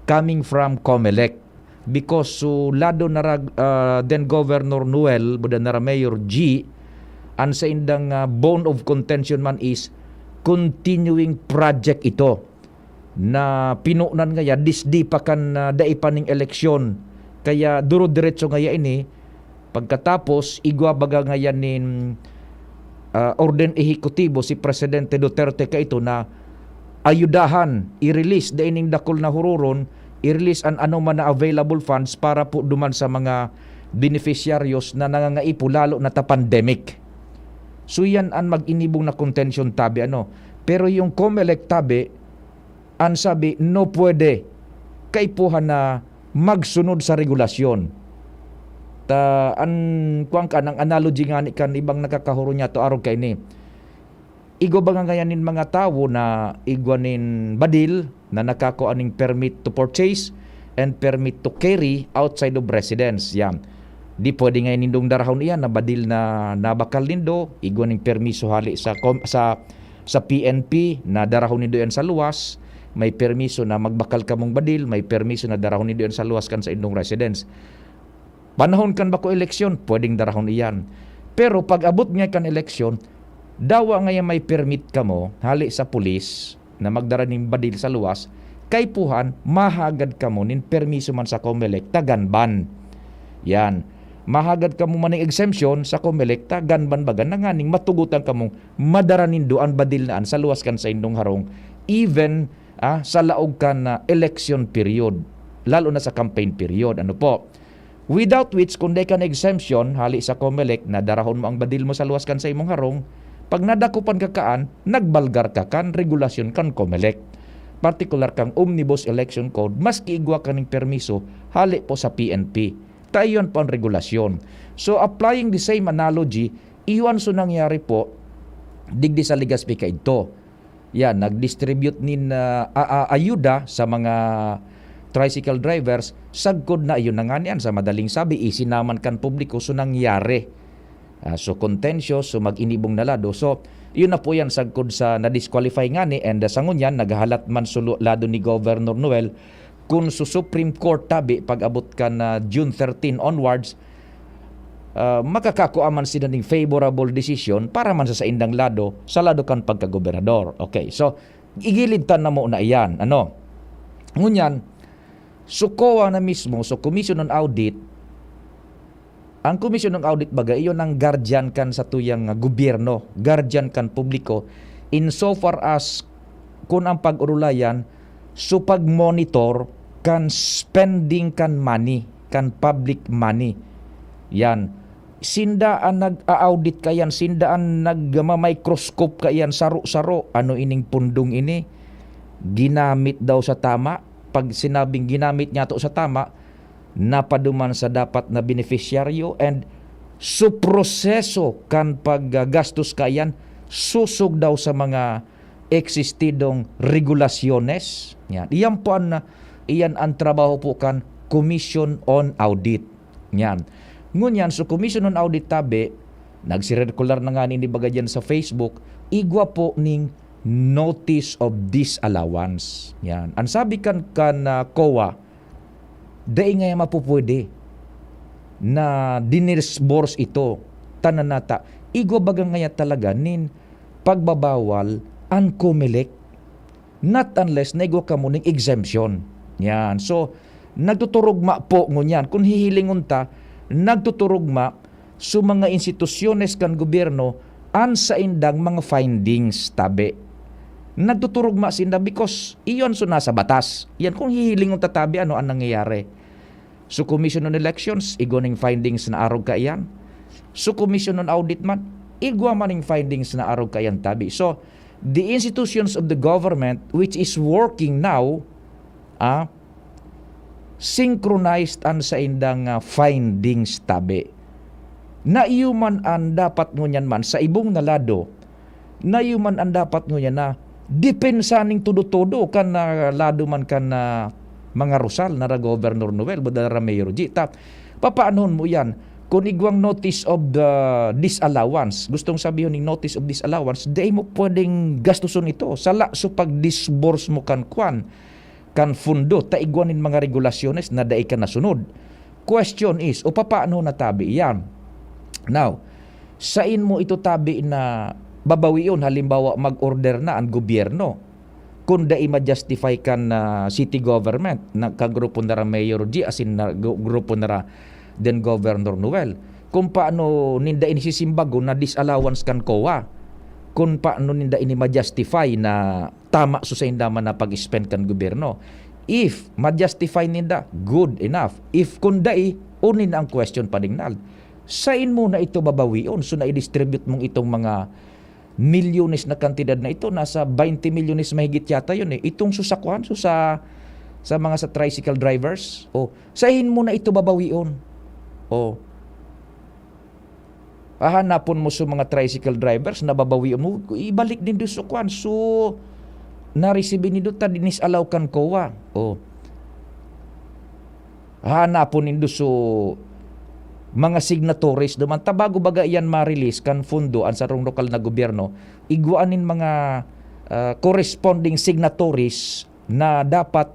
coming from Comelec. Because so lado na ra, ah, then Governor Noel, buda na ra Mayor G, ang saindang, ah, bone of contention man is continuing project ito na pinunan ngaya disdi pa kan, ah, dai pa ning eleksyon. Kaya duro-diretso ngaya ini. Pagkatapos, igwa baga ngaya nin, ah, orden ehekutibo si Presidente Duterte kaito na ayudahan, i-release dai ning dakul na huroron, i-release an anoman na available funds para po duman sa mga beneficiaryos na nangangaipo, lalo na ta pandemic. So, yan an mag-inibong na kontensyon tabi, ano. Pero yung Comelec tabi, an sabi, no pwede, kaipuhan na magsunod sa regulasyon. Ta, an, kuwan ka, ang analogy ngani kan ibang nakakahuro niya to, arog kaini. Igwa ba nga ngayan nin mga tawo na igwa nin badil na nakakua nin permit to purchase and permit to carry outside of residence. Yan. Di pwede ngayon nindong darahon iyan na badil na nabakal nindo, igwa ning permiso hali sa com-, sa, sa P N P na darahon nindo yan sa luwas, may permiso na magbakal kamong badil, may permiso na darahon nindo yan sa luwas kan sa indong residence. Panahon kan bako eleksyon, pwedeng darahon iyan. Pero pag abot nga kan eleksyon, dawa nga yan may permit kamo, hali sa pulis, na magdara ning badil sa luwas, kaipuhan, mahagad kamo nin permiso man sa Comelec ta ganban. Yan. Mahagad kamo man ning exemption sa Comelec ta ganban baga na nganing matugotan kamong madara nindo an badil na an sa luwas kan saindong harong, even, ah, sa laog kan, ah, election period, lalo na sa campaign period. Ano po? Without which, kung dai ka na exemption, hali sa Comelec, na darahon mo ang badil mo sa luwas kan sa imong harong, pag nadakupan ka kaan, nagbalgar ka kan regulasyon kan Comelec. Partikular kang Omnibus Election Code, maski igwa ka ning permiso, hali po sa P N P. Ta iyon po ang regulasyon. So, applying the same analogy, iyon so nangyari po, digdi sa Legazpi kaidto. Yan, nag-distribute nin, ah, a-, a-, ayuda sa mga tricycle drivers, sagkod na iyon na nga niyan. Sa madaling sabi, isinaman kan publiko so nangyari. Ah, so, kontensyo, so, mag-inibong na lado. So, yun na po yan, sagkod sa na-disqualify ngani, and, ah, sa ngunyan, naghahalat man sa lu-, lado ni Governor Noel, kun sa Supreme Court tabi, pag-abot kan, ah, June thirteen onwards, ah, makakakua man sila ning favorable decision para man sa saindang lado, sa lado kan pagkagobernador. Okay, so, igilid ta na muna iyan. Ano? Ngunyan, so COA na mismo, so Commission on Audit, ang Commission on Audit baga, iyon ang guardian kan satuyang, ah, gobyerno, guardian kan publiko, in so far as kun ang pag-orulayan, so pag-monitor kan spending kan money, kan public money. Yan. Sinda an nag-a-audit kaiyan, sinda an nagma-microscope kaiyan, saro-saro. Ano ining pundong ini? Ginamit daw sa tama? Pag sinabing ginamit niyato sa tama, napaduman sa dapat na benepisyaryo, and su proseso kan paggastos kaiyan, sosog daw sa mga eksistidong regulasyones. Yan. Iyan po an, iyan ang trabaho po kan Commission on Audit. Yan. Ngunyan, so Commission on Audit tabi, nagsirikular na ngani ni baga diyan sa Facebook, igwa po ning notice of disallowance. Yan. Ang sabi kan, kan, ah, COA, dai ngaya mapupwede na dinisburse ito. Tanan nata, igwa baga ngaya talaga nin pagbabawal an Comelec. Not unless na igwa kamo ning exemption. Yan. So, nagtuturugma po ngunyan. Kung hihilingon ta, nagtuturugma so mga institusyones kan gobyerno an saindang mga findings tabi. Nagtuturugma sinda because iyon so nasa batas. Yan kung hihilingon ta tabi ano ang nangyayari. So Commission on Elections, igwa ning findings na arog kaiyan. So Commission on Audit man, igwa man ning findings na arog kaiyan tabi. So the institutions of the government which is working now, ah, synchronized an saindang, ah, findings tabi. Na iyo man an dapat ngunyan man sa ibong na lado, na iyo man an dapat ngunyan na depensa ning todo-todo kan, ah, lado man kan, ah, mga Rosal, nara Governor Noel, buda nara Mayor G. Ta, papaanhon mo yan? Kung igwang notice of the disallowance, gustong sabihon ning notice of disallowance, dai mo pwedeng gastuson ito. Sala so pag-disburse mo kan kwan, kan fundo, ta igwa nin mga regulasyones na dai ka nasunod. Question is, o papaano na tabi iyan? Now, sain mo ito tabi na babawion, halimbawa, mag-order na ang gobyerno? Kung dai ma-justify kan, ah, city government, na, kan grupo nara Mayor G, asin na, gru-, grupo nara then Governor Noel. Kung paano ninda ini sisimbagon na disallowance kan COA? Kung paano ninda ini ma-justify na tama so sainda man na pag-spend kan gobyerno? If ma-justify ninda, good enough. If kung dai, uni na ang question, Padingnal. Sain mo na ito babawion? So, nai-distribute mong itong mga milyones na kantidad na ito, nasa twenty milyones mahigit yata yun eh. Itong so sa kwan, so sa, sa mga sa tricycle drivers, o, sain mo na ito babawion? O, hahanapon mo sa mga tricycle drivers na babawion mo, ibalik nindo sa kwan, so, naresibi nindo ta dinis alaw kan kowa. O, hanapon nindo so mga signatories duman ta bago baga iyan ma-release kan fundo an sarong lokal na gobyerno, igwa nin mga, ah, corresponding signatories na dapat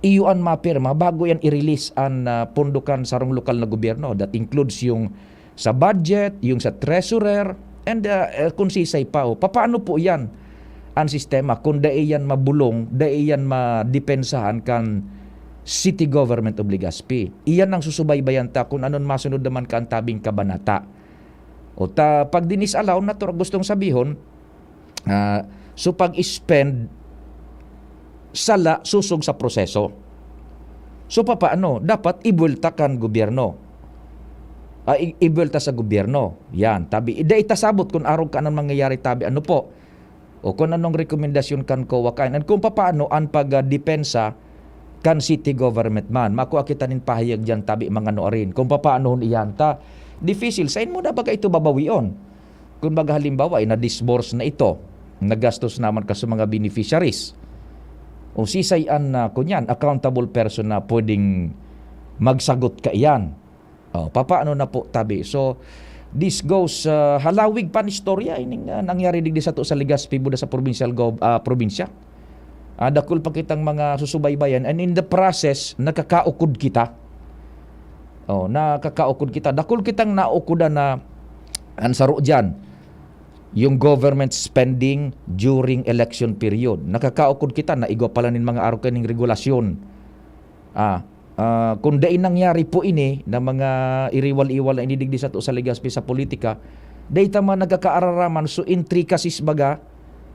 iyo an mapirma bago iyan i-release an, ah, pondo kan sarong lokal na gobyerno. That includes yung sa budget, yung sa treasurer, and, ah, eh, kung sisay pa. O, papaano po iyan? An sistema, kung dai yan mabulong, dai yan madepensahan kan city government of Legazpi. Iyan ang susubaybayan ta kung anon masunod naman kan tabing kabanata. O ta, pag dinis alaw, natura-, gustong sabihon, ah, so pag-spend, sala, susog sa proseso. So papaano? Dapat ibuwelta kan gobyerno. Ah, i-, ibuwelta sa gobyerno. Yan, tabi. Dai ta sabot kung arog ka anong mangyayari, tabi. Ano po? O kung anong rekomendasyon kan kowa kain, and kung papaano an pag, ah, depensa kan city government man. Makua kita nin pahayag diyan, tabi, mga nuarin. Kung papaano hon iyan ta, dipisil, sain mo na baga ito babawion? Kung baga halimbawa, eh, na-disburse na ito, nagastos naman ka sa mga beneficiaries. O sisay an, ah, kunyan, accountable person na pwedeng magsagot ka iyan? O, papaano na po, tabi? So, this goes, ah, halawig pa an istorya, ining, ah, nangyari digdi sato sa Legazpi, buda sa provincial gov-, ah, probinsya. Ah, dakul pa kitang mga susubaybayan, and in the process, nakakaukod kita. O, nakakaukod kita. Dakul kitang naukodan na, an saro diyan, yung government spending during election period. Nakakaukod kita na igwa pala nin mga arog kaning regulasyon. Ah, ah, kung dai nangyari po ini na mga iriwal-iwal na inidigdi sato sa Legazpi sa politika, dai ta man nagkakaararaman so intricacies baga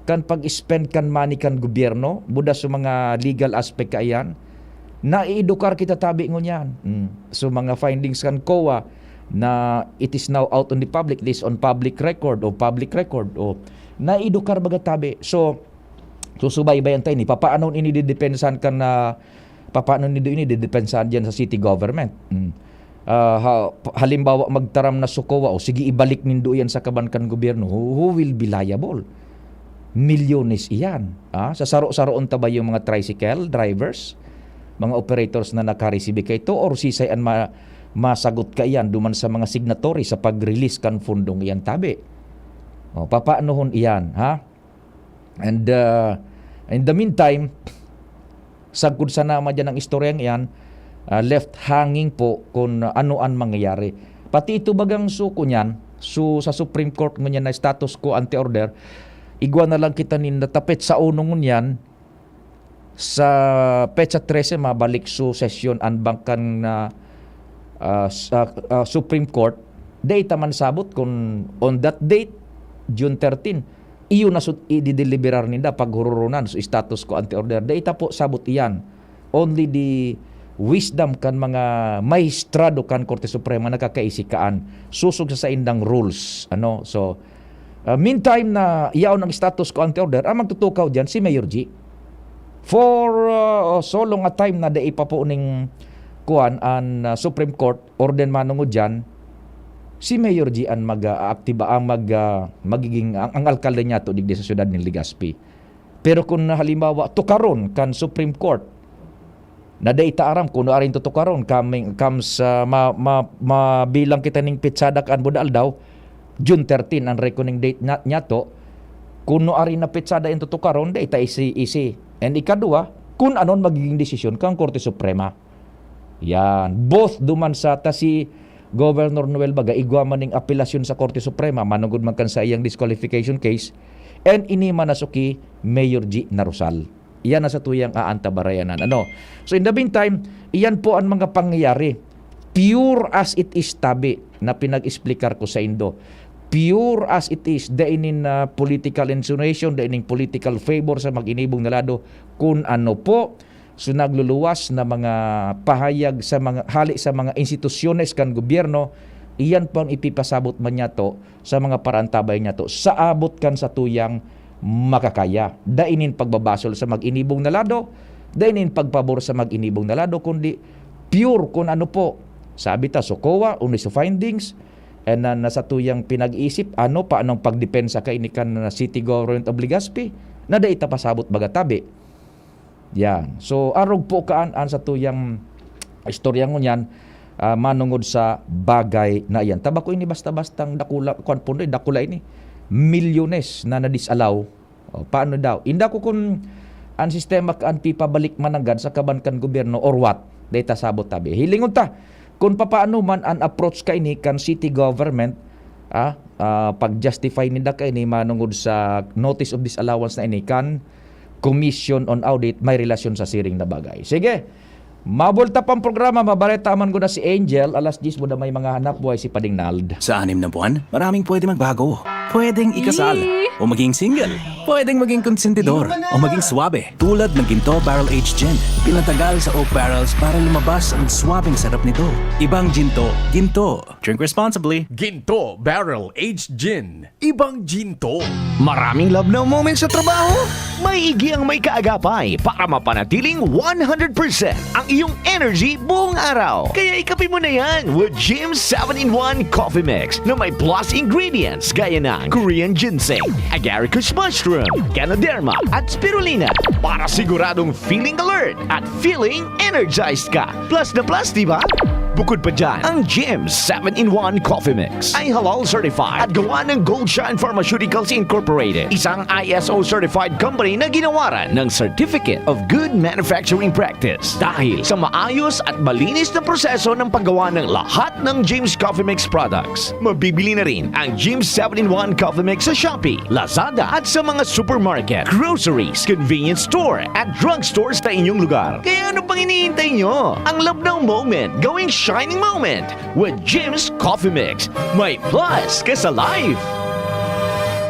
kan pag-spend kan money kan gobyerno, buda sa mga legal aspect kaiyan. Naiedukar kita tabi ngunyan. Mm. So, mga findings kan kowa na it is now out on the public, it is on public record o public record o naiedukar baga tabi. So, susubaybayan ta ini. Papaano ini didepensahan kan, ah, papaano nindo ini didepensahan diyan sa city government? Mm. Ah, ha-, halimbawa, magtaram na so kowa, o sige, ibalik nindo iyan sa kaban kan gobyerno, who, who will be liable? Milyones iyan. Ah, sa saro-saroon ta ba yung mga tricycle drivers, mga operators na nakaresibi kaito, or sisay an ma-, masagot kaiyan duman sa mga signatory sa pag-release kan fundong iyan, tabi? O, papaanohon iyan, ha? And, uh, in the meantime, sagkod sana man diyan ang istoryang iyan, ah, left hanging po kung ano an mangyayari. Pati ito bagang suko niyan, so, sa Supreme Court ngunyan na status quo ante order, igwa na lang kita nin natapit sa uno ngunyan, sa petsa trese, mabalik so sesyon an bangkan na, ah, s-, ah, ah, Supreme Court. Dai ta man sabot kung on that date, June thirteen, iyo na sut-, idideliberar ninda, paghururunan, so status quo ante order. Dai ta po sabot iyan. Only the wisdom kan mga mahistrado kan Korte Suprema nakakaisi kaan, susog sa saindang rules. Ano? So, ah, meantime na yaon ang status quo ante order, ang magtutukaw diyan si Mayor G. For, ah, so long a time na dai pa po ning kuwan an, ah, Supreme Court, orden manungod diyan, si Mayor G an mag-aaktiba, ang mag-, ah, magiging, ang, ang alkalde niyato digdi sa siyudad nin Legazpi. Pero kung halimbawa, tukaron kan Supreme Court, na dai ta aram kung ano arin tutukaron, coming, comes, ah, ma-, ma-, mabilang kita ning pitsada kan buda aldaw, June thirteen ang reckoning date na, niyato. Kung ano arin na pitsada yung tutukaron, dai ta isi-isi. And ikadua, kung anon magiging desisyon kang Korte Suprema. Yan. Both duman sa ta si Governor Noel baga, igwa man ning apelasyon sa Korte Suprema, manugod man kan sa iyang disqualification case, and ini man nasuki Mayor G Narusal. Iyan na sa tuyang aantabarayanan. Ano? So, in the meantime, iyan po ang mga pangyayari. Pure as it is, tabi, na pinag-explicar ko sa indo. Pure as it is, dai nin, ah, political insinuation, dai nin political favor sa mag-inibong na lado. Kung ano po, so nagluluwas na mga pahayag sa mga, hali sa mga institusyones kan gobyerno, Iyan po ang ipipasabot man niyato sa mga paraantabay niyato sa abot kan satuyang makakaya. Dai nin pagbabasol sa mag-inibong na lado, dai nin pagpabor sa mag-inibong na lado, kundi pure kun ano po. Sabi ta, SOCOA, UNESO findings, and na, na satuyang pinag-iisip, ano pa, anong pagdepensa kaini kan city government of Legazpi, na dai ta pasabot baga tabi. Yan. So, arog po kaan an satuyang istorya ngunyan, ah, manongod sa bagay na iyan. Tabako ini basta-bastang dakula, kuwan po, dakula ini. Milyones na na-disallow. O, paano daw? Inda ko kun an sistema kaan pipabalik man nanggad sa kaban kan gobyerno or what? Dai ta sabot tabi. Hilingon ta, kun papaano man an approach kaini kan city government, ah, ah, pag-justify ninda kaini manongod sa notice of disallowance na ini kan Commission on Audit may relasyon sa siring na bagay. Sige, mabulta pang programa, mabareta man guna si Angel, alas diyes mo na may mga hanap buhay si Pading Nald. Sa anim na buwan, maraming pwede magbago. Pwedeng ikasal, Yee! O maging single. Pwedeng maging konsentidor, o maging swabe. Tulad ng Ginto Barrel Aged Gin. Pinatagal sa oak barrels para lumabas ang swabeng sarap nito. Ibang Ginto, Ginto. Drink responsibly. Ginto Barrel Aged Gin. Ibang Ginto. Maraming love now moments sa trabaho? May Iggy ang may kaagapay para mapanatiling one hundred percent ang iyong energy buong araw. Kaya ikape mo na yan with Jim seven-in-one Coffee Mix na may plus ingredients gaya ng Korean ginseng, agaricus mushroom, ganoderma, at spirulina para siguradong feeling alert at feeling energized ka. Plus na plus, di ba? Bukod pa dyan, ang Jim seven-in-one Coffee Mix ay halal certified at gawa ng Gold Shine Pharmaceuticals Incorporated, isang I S O certified company na ginawaran ng Certificate of Good Manufacturing Practice. Dahil sa maayos at malinis na proseso ng paggawa ng lahat ng Jim's Coffee Mix products, mabibili na rin ang Jim's seven-in-one Coffee Mix sa Shopee, Lazada at sa mga supermarket, groceries, convenience store at drugstore sa inyong lugar. Kaya ano pang hinihintay nyo? Ang love now moment, gawing shining moment with Jim's Coffee Mix. May plus ka sa life!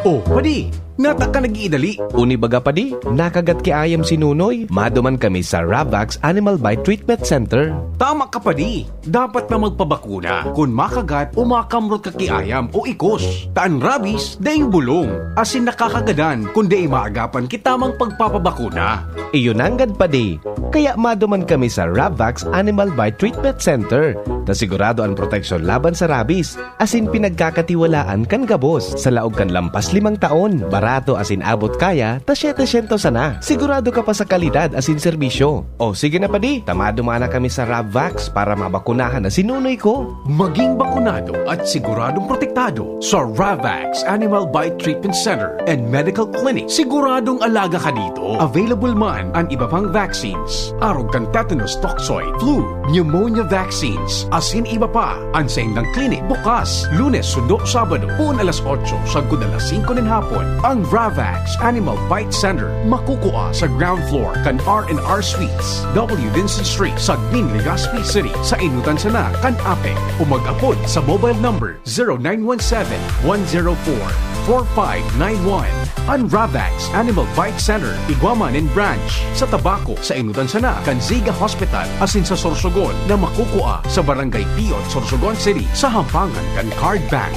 Oh, padi, nata ka nag-iidali. Uni baga, padi, nakagat ki ayam si Nunoy. Maduman kami sa Ravax Animal Bite Treatment Center. Tama ka, padi. Dapat na magpabakuna kun makagat o makamrot ka ki ayam o ikos. Ta an rabies, daing bulong, asin nakakagadan kun dai maagapan ki tamang pagpapabakuna. Iyo nanggad, padi. Kaya maduman kami sa Ravax Animal Bite Treatment Center, ta sigurado an proteksyon laban sa rabies, asin pinagkakatiwalaan kan gabos. Sa laog kan lampas limang taon, barato asin abot kaya ta setecientos sana. Sigurado ka pa sa kalidad asin serbisyo. O sige na, padi, ta maduman na kami sa Ravax para mabakunahan na si Nunoy ko. Maging bakunado at siguradong protektado sa Ravax Animal Bite Treatment Center and Medical Clinic. Siguradong alaga ka dito. Available man an iba pang vaccines, arog kan tetanus toxoid, flu, pneumonia vaccines, asin iba pa. An saindang klinik bukas Lunes sundo Sabado, poon alas otso sagkod alas singko nin hapon. Ang Ravax Animal Bite Center makukua sa ground floor kan R and R Suites, W Vincent Street, Sagmin, Legazpi City, sa Inutan sana kan APEC, o mag-apod sa mobile number zero nine one seven, one zero four, four five nine one. An Ravax Animal Bite Center igwa man nin branch sa Tabaco, sa Inutan sana kan Ziga Hospital, asin sa Sorsogon na makukua sa Barangay Piot, Sorsogon City, sa hampangan kan Card Bank.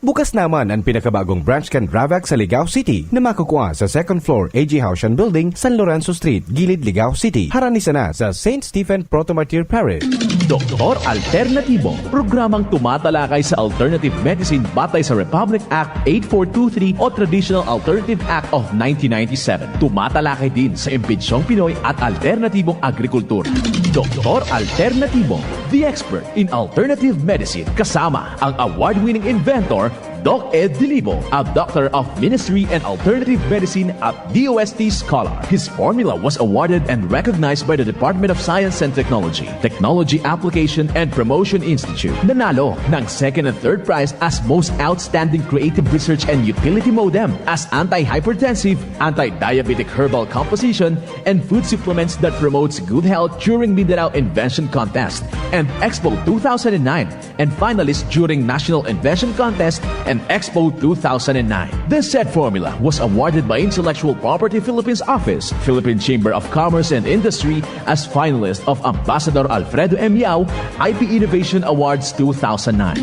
Bukas naman an pinakabagong branch kan Ravax sa Ligao City na makukua sa second floor A G Haushan Building, San Lorenzo Street, Gilid, Ligao City. Harani sana sa Saint Stephen Proto-Martyr Parish. Doktor Alternatibo, programang tumatalakay sa alternative medicine batay sa Republic Act eight four two three o Traditional Alternative Act of nineteen ninety-seven. Tumatalakay din sa imbensyong Pinoy at alternatibong agrikultura. Doktor Alternatibo, the expert in alternative medicine, kasama ang award-winning inventor, Doc Ed Dilibo, a Doctor of Ministry and Alternative Medicine at D O S T scholar. His formula was awarded and recognized by the Department of Science and Technology, Technology Application and Promotion Institute. Nanalo ng second and third prize as Most Outstanding Creative Research and Utility MODEM, as anti-hypertensive, anti-diabetic herbal composition, and food supplements that promotes good health during Mindanao Invention Contest and Expo two thousand nine, and finalist during National Invention Contest and Expo two thousand nine. This said formula was awarded by Intellectual Property Philippines Office, Philippine Chamber of Commerce and Industry as finalist of Ambassador Alfredo M. Yao I P Innovation Awards two thousand nine.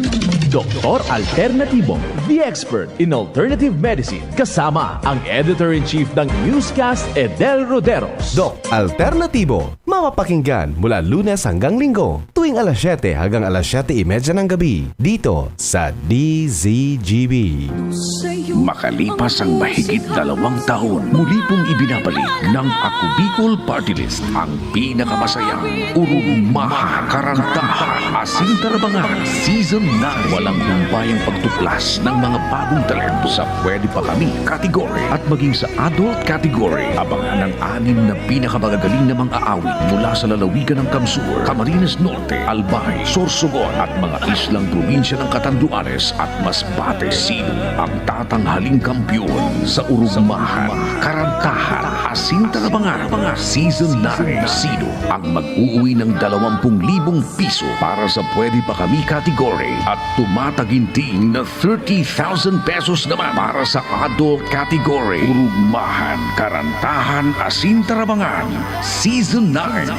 Doktor Alternativo, the expert in alternative medicine, kasama ang editor-in-chief ng newscast, Edel Roderos. Doc Alternativo, mapapakinggan mula Lunes hanggang Linggo, tuwing alas siyete hanggang alas siyete y media ng gabi, dito sa D Z G B. Makalipas ang mahigit dalawang taon, muli pong ibinabalik ng Ako Bicol Party List ang pinakamasayang Urugmahan, Karantahan, Asin Tarabangan Season nine. Walang humpayang pagtuklas ng mga bagong talento sa Pwede Pa Kami category at maging sa adult category. Abangan ang anim na pinakamagagaling na mga aawit mula sa lalawigan ng Kamsur, Camarines Norte, Albay, Sorsogon at mga islang probinsya ng Catanduanes at Masbate. Sino ang tatanghaling kampiyon sa Urugmahan, Karantahan, Asin Tarabangan Season nine? Sino ang mag-uuwi ng dalawampung libong piso para sa Pwede Pa Kami category at tumataginting na thirty thousand pesos naman para sa adult category? Urugmahan, Karantahan, Asin Tarabangan Season nine.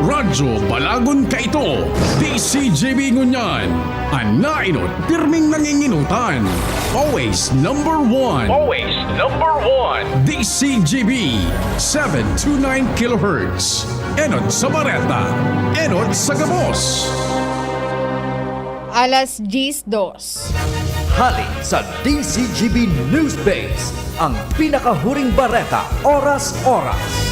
Radyo Balagon kaito, D Z G B ngunyan. An naenot, pirming nanginginutan. Always number one. Always number one. D Z G B, seven two nine kilohertz. Enot sa bareta, enot sa gabos. Alas diyes dos. Hali sa D Z G B News Base, ang pinakahuring bareta, oras-oras.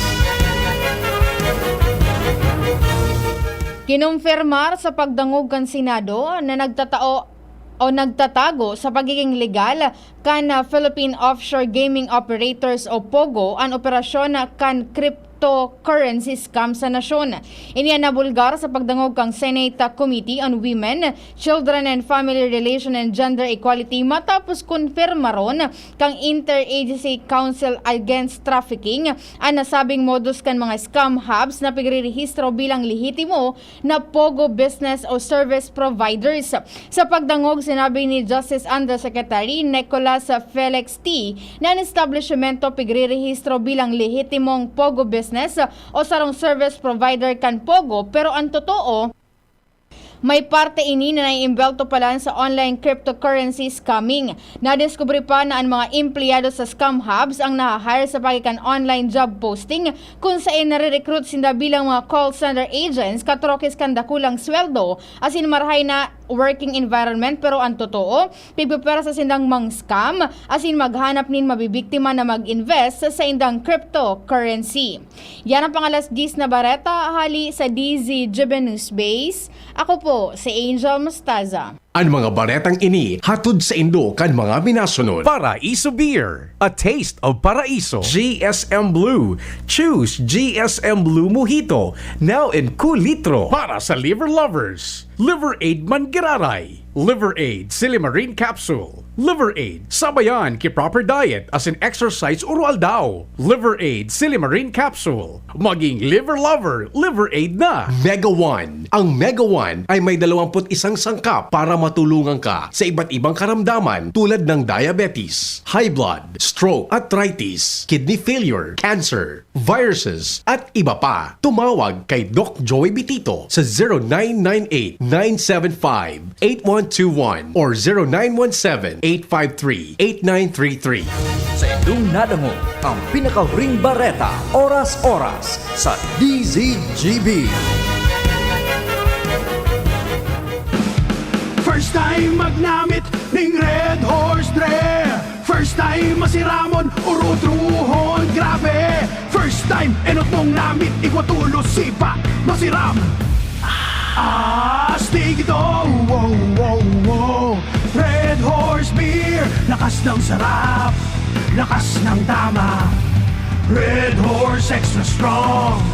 Kinumpirmar sa pagdangog kan Senado na nagtatao o nagtatago sa pagiging legal kan, ah, Philippine Offshore Gaming Operators o POGO an operasyon kan cryptocurrency scam sa nasyon. Ini an nabulgar sa pagdangog kan Senate Committee on Women, Children and Family Relation and Gender Equality matapos konfirmaron kan Interagency Council Against Trafficking an nasabing modus kan mga scam hubs na pigrirehistro bilang lehitimo na POGO business o service providers. Sa pagdangog, sinabi ni Justice Undersecretary Nicolas Felix T. na an establishmento pigrirehistro bilang lehitimong POGO business o sarong service provider kan POGO, pero an totoo, may parte ini na naiimbwelto palan sa online cryptocurrency scamming. Nadiskubre pa na an mga empleyado sa scam hubs ang naha-hire sa paagi kan online job posting, kun saen nare-recruit sinda bilang mga call center agents, katrokis kan dakulang sweldo asin marahay na working environment, pero an totoo, pigpipwersa sindang mang-scam asin maghanap nin mabibiktima na mag-invest sa saindang cryptocurrency. Yan ang pang-alas diyes na bareta hali sa D Z G B News Base. Ako po si Angel Mostaza. An mga baretang ini hatod saindo kan mga minasunod: Paraiso Beer, a taste of Paraiso. G S M Blue, choose G S M Blue Mojito, now in kulitro. Para sa liver lovers, Liver Aid Manggiraray, Liver Aid Silimarin Capsule, Liver Aid sabayan ki proper diet asin exercise oro-aldaw, Liver Aid Silimarin Capsule. Maging liver lover, Liver Aid na! Mega One. Ang Mega One ay may dalawampu't isang sangkap para matulungan ka sa iba't ibang karamdaman tulad ng diabetes, high blood, stroke, arthritis, kidney failure, cancer, viruses, at iba pa. Tumawag kay Doc Joey Bitito sa zero nine nine eight, nine seven five, eight one two one or zero nine one seven, eight five three, eight nine three three. Sa indong nadangog ang pinakahuring bareta, oras-oras, sa D Z G B. First time magnamit ning Red Horse Dre. First time masiramon, urutrohon, grabe. First time, enot mong namit, igwa tulos sipa, masiram. Astig ito, wow, wow, wow. Red Horse Beer, lakas ng sarap, lakas ng tama. Red Horse Extra Strong,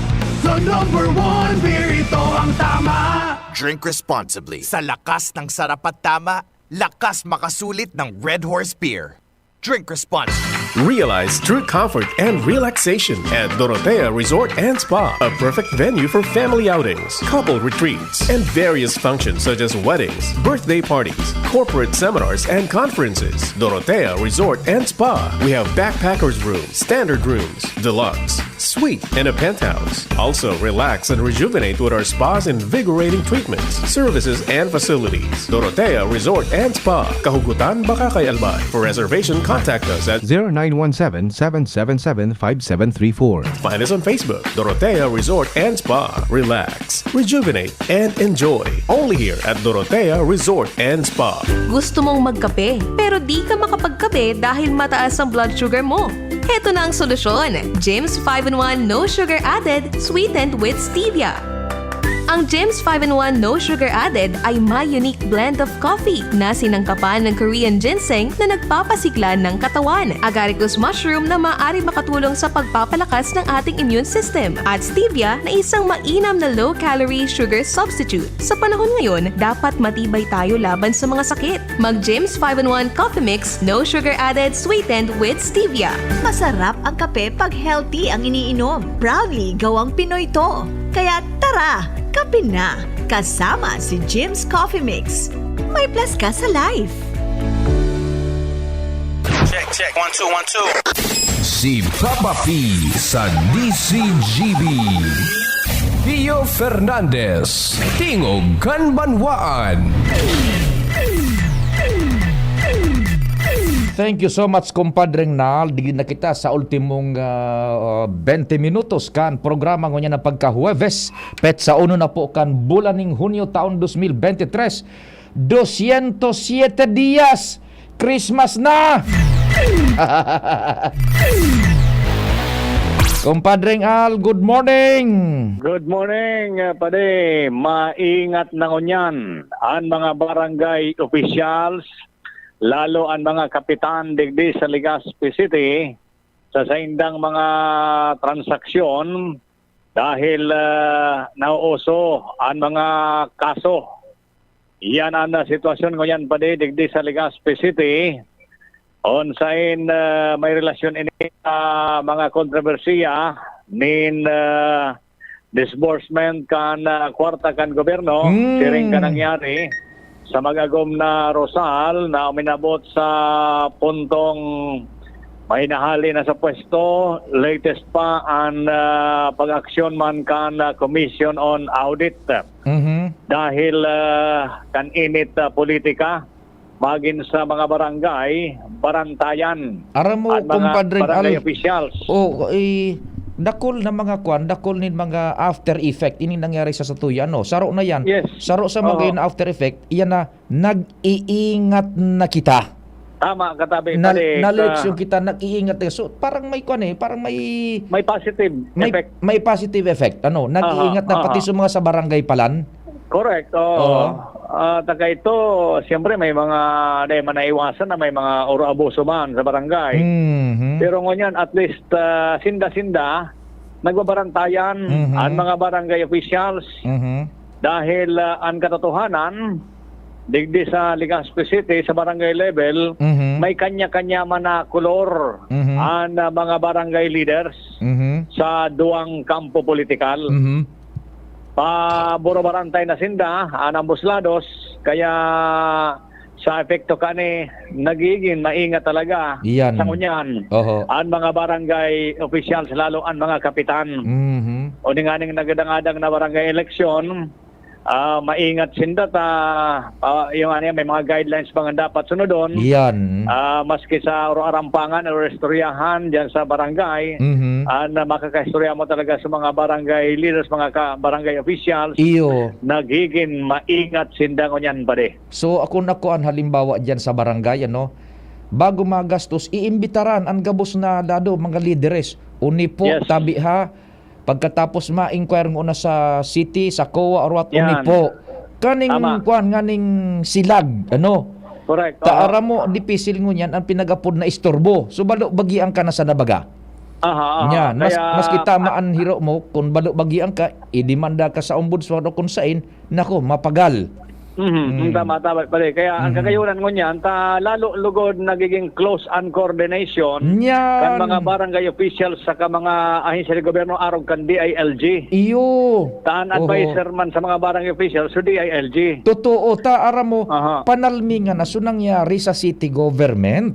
the number one beer, ito ang tama. Drink responsibly. Sa lakas ng sarap at tama, lakas makasulit ng Red Horse Beer. Drink responsibly. Realize true comfort and relaxation at Dorotea Resort and Spa, a perfect venue for family outings, couple retreats, and various functions such as weddings, birthday parties, corporate seminars, and conferences. Dorotea Resort and Spa. We have backpackers room, standard rooms, deluxe, suite, and a penthouse. Also, relax and rejuvenate with our spa's invigorating treatments, services, and facilities. Dorotea Resort and Spa, Kahugutan, Bacacay, Albay. For reservation, contact us at zero nine one seven, seven seven seven, five seven three four. Find us on Facebook, Dorotea Resort and Spa. Relax, rejuvenate, and enjoy. Only here at Dorotea Resort and Spa. Gusto mong magkape, pero di ka makapagkape dahil mataas ang blood sugar mo? Heto na ang solusyon, Jim's five-in-one No Sugar Added, sweetened with stevia. Ang Jim's five-in-one No Sugar Added ay may unique blend of coffee na sinangkapan ng Korean ginseng na nagpapasigla ng katawan, agaricus mushroom na maaari makatulong sa pagpapalakas ng ating immune system, at stevia na isang mainam na low-calorie sugar substitute. Sa panahon ngayon, dapat matibay tayo laban sa mga sakit. Mag Jim's five-in-one Coffee Mix, no sugar added, sweetened with stevia. Masarap ang kape pag healthy ang iniinom. Proudly gawang Pinoy to. Kaya tara, kape na! Kasama si Jim's Coffee Mix. May plus ka sa life. Check, check. One, two, one, two. Si Papa P sa D C G B. Pio Fernandez, Tingog kan Banwaan. Thank you so much, Compadre Nal. Digdi na kita sa ultimong, ah, ah, bente minutos kan programa ngunyan na pagka-Huwebes, petsa uno na po kan bulan ning Hunyo taon dos mil bente tres. Dosyentos siyete dias! Christmas na! Compadreng Al, good morning! Good morning, ah, padi. Maingat na ngunyan an mga barangay officials, lalo an mga kapitan digdi sa Legazpi City, sa saindang mga transaksyon dahil, ah, nauuso an mga kaso. Iyan an, ah, sitwasyon ngunyan padi digdi sa Legazpi City. On sain, ah, may relasyon ini sa mga kontrobersiya nin, ah, disbursement kan, ah, kwarta kan gobyerno, Hmm. siring kan nangyari sa mag-agom na Rosal na uminabot sa puntong mahinahali na sa pwesto. Latest pa an, ah, pag-aksyon man kan, ah, Commission on Audit. Mhm. Dahil, ah, kan init, ah, politika, magin sa mga barangay, barantayan, Aram mo, at mga Compadre barangay Al, officials. Oh, eh, dakul na mga kwan, dakul nin mga after effect ini nangyari sa satuya, no? Saro na yan. Yes. Saro sa Oo. mga after effect, iyan na, nag-iingat na kita. Tama, katabi, Na, pare, na-leksyon ka- kita, nag-iingat na. So, parang may kwan eh, parang may May positive may, effect. may positive effect. Ano, nag-iingat Aha, na pati aha. sa mga sa barangay palan. Correct, oo. Oo. Ah, taga ito, siyempre may mga, di man naiwasan na may mga oro abuso man sa barangay. Mhm. Pero ngunyan, at least, ah, sinda-sinda, nagbabarantayan Mhm. ang mga barangay officials. Mhm. Dahil, ah, ang katotohanan, digdi sa Legazpi City, sa barangay level, Mhm. may kanya-kanya man na kolor Mhm. ang, ah, mga barangay leaders Mhm. sa duwang kampo politikal. Mhm. Paborobarantay na sinda, an ambos lados, kaya sa epekto kani, nagiging maingat talaga Iyan. sa ngunyan Oho. an mga barangay officials, lalo an mga kapitan. Mhm. O di nganing nagdadang-adang na barangay eleksyon, ah, maingat sinda ta, ah, yung ano yan, may mga guidelines pa nga dapat sunodon. Iyan. Ah, maski sa oro arampangan o istoryahan diyan sa barangay, Mhm. ah, na makakaistorya mo talaga sa mga barangay leaders, mga ka-, barangay officials, Iyo. nagiging maingat sinda ngunyan, pare. So, ako na ko an halimbawa diyan sa barangay, ano? Bago magastos, iimbitaran an gabos na dado, mga lideres. Uni po, Yes. tabi ha. Pagkatapos ma-inquire ngona sa city, sa COA, or what, uni Yan. po. Kaning Tama. kwan, nganing silag, ano? Correct. Ta Oo. aram mo, dipisil ngunyan an pinagapod na istorbo. So, balo, bagian ka na sana baga. Aha, aha. Yan. Mas, Kaya mas kita maan hiro mo, kung balo, bagian ka, idemanda ka sa ombudsman o kung sain, nako, mapagal. Mhm, mm, tama, tama, pare. Kaya ang kakayunan ngunyan, ta lalo lugod nagiging close ang coordination kan mga barangay officials saka mga ahensya de gobyerno arog kan D I L G. Iyo. Ta an adviser man sa mga barangay officials, so D I L G. Totoo, ta aram mo, panalmingan na so nangyari sa city government.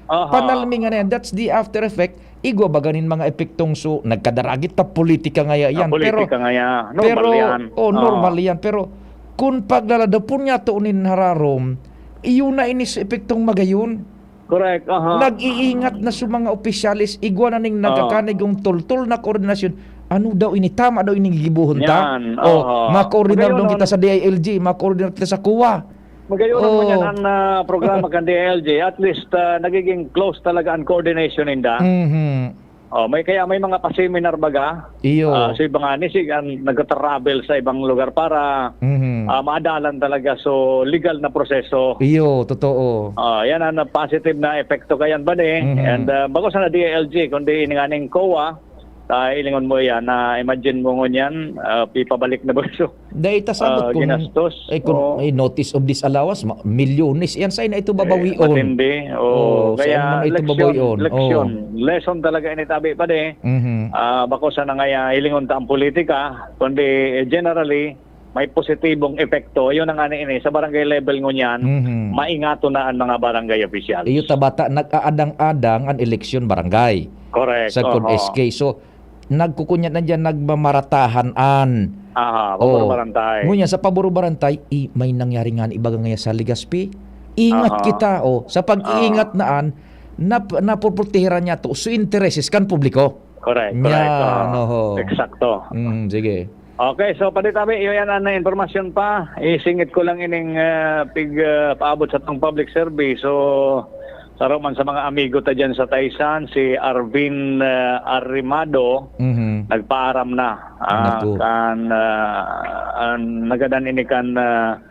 Aha. Panalmingan na yan. That's the after effect. Igwa baga nin mga epektong so, nagkadaragit ta politika ngaya yan. Ah, politika ngaya. Normal yan. Oh, normal yan. Pero kun paglaladapon niya to nin hararom, iyo na ini sa epektong magayon. Correct, aha. Nag-iingat na sa mga opisyales, igwa na ning nagkakanigong tultol na koordinasyon. Ano daw ini? Tama daw ining gigibohon ta? Yan, oh, aha. Makoordinar daw kita sa D I L G, makoordinar kita sa COA. Magayon mo yan ang, ah, programa kan D I L G. At least, ah, nagiging close talaga ang coordination ninda. Mhm. Oh, may, kaya may mga pa-seminar baga. Iyo. Ah, so, iba nga ni, si-, ang nagta-travel sa ibang lugar para, Mhm. ah, maadalan talaga so legal na proseso. Iyo, totoo. Ah, yan ang positive na epekto kayan ba ni? Mhm. And, ah, bako sana D I L G, kundi ini nga ning COA, ta hilingon mo yan, na imagine mo ngunyan, ah, ipabalik na ba so, Dai ta sabot ah, kung, ginastos. Eh, kung, eh, notice of disallowance, ma-, milyones. Yan, saan na ito babawion? Eh, matindi. Oo. Oh, saan na ito babawion? Leksyon, leksyon. Oh. Lesson talaga ini, tabi pa di. Mhm. Ah, bako sana ngaya hilingon ta ang politika, kundi, eh, generally, may positibong epekto. Yun ang ani ini. Sa barangay level ngunyan, Mhm. maingato na ang mga barangay officials. Iyo ta bata, nag-aadang-adang ang eleksyon barangay. Correct. Sa kun Oho. S K. So, nagkukunya na diyan, nagmamaratahan an. Aha, pabor Oh. barantay. Ngunyan, sa pabor barantay, i-, may nangyari nga ni ibaga ngaya sa Legazpi. Ingat Aha. kita, oh. Sa pag-iingat Aha. na an, nap-, napoprotehiran niya to. So, intereses kan publiko. Correct, Yan, correct. Oo. oho. Eksakto. Mm, sige. Okay, so, Padi Tabi, iyo yan ang impormasyon pa. Isingit ko lang ining, ah, pig, ah, paabot sa tong public service. So, saro man sa mga amigo ta dyan sa Taysan, si Arvin, ah, Arrimado, Mhm. nagpaaram na. Ah, Naku. kan, ah, an, nagadan ini kan, ah,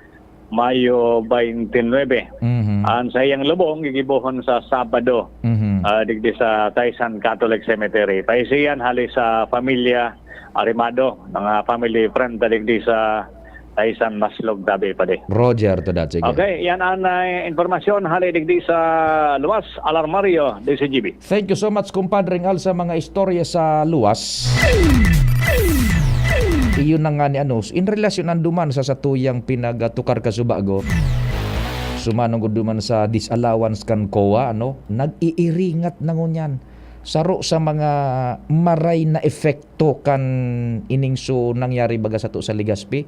Mayo twenty-nine. Mhm. An saiyang lubong gigibohon sa Sabado, Mhm. ah, digdi sa Taysan Catholic Cemetery. Paisiyan hali sa pamilya Arimado, mga family friend ta digdi sa Taysan Maslog, tabi pa di. Roger to that, sige. Okay, yan ang, ah, impormasyon hali digdi sa Luwas, Alarmario, D C G B. Thank you so much, kumpadre Ngal, sa mga istorya sa luwas. Iyon na nga ni ano, in relasyon ang duman sa satuyang pinagatukar ka subago. Sumanong ko duman sa disallowance kan COA, ano, nag-iiringat na ngunyan. Saro sa mga maray na epekto kan ining so nangyari baga sato sa Legazpi.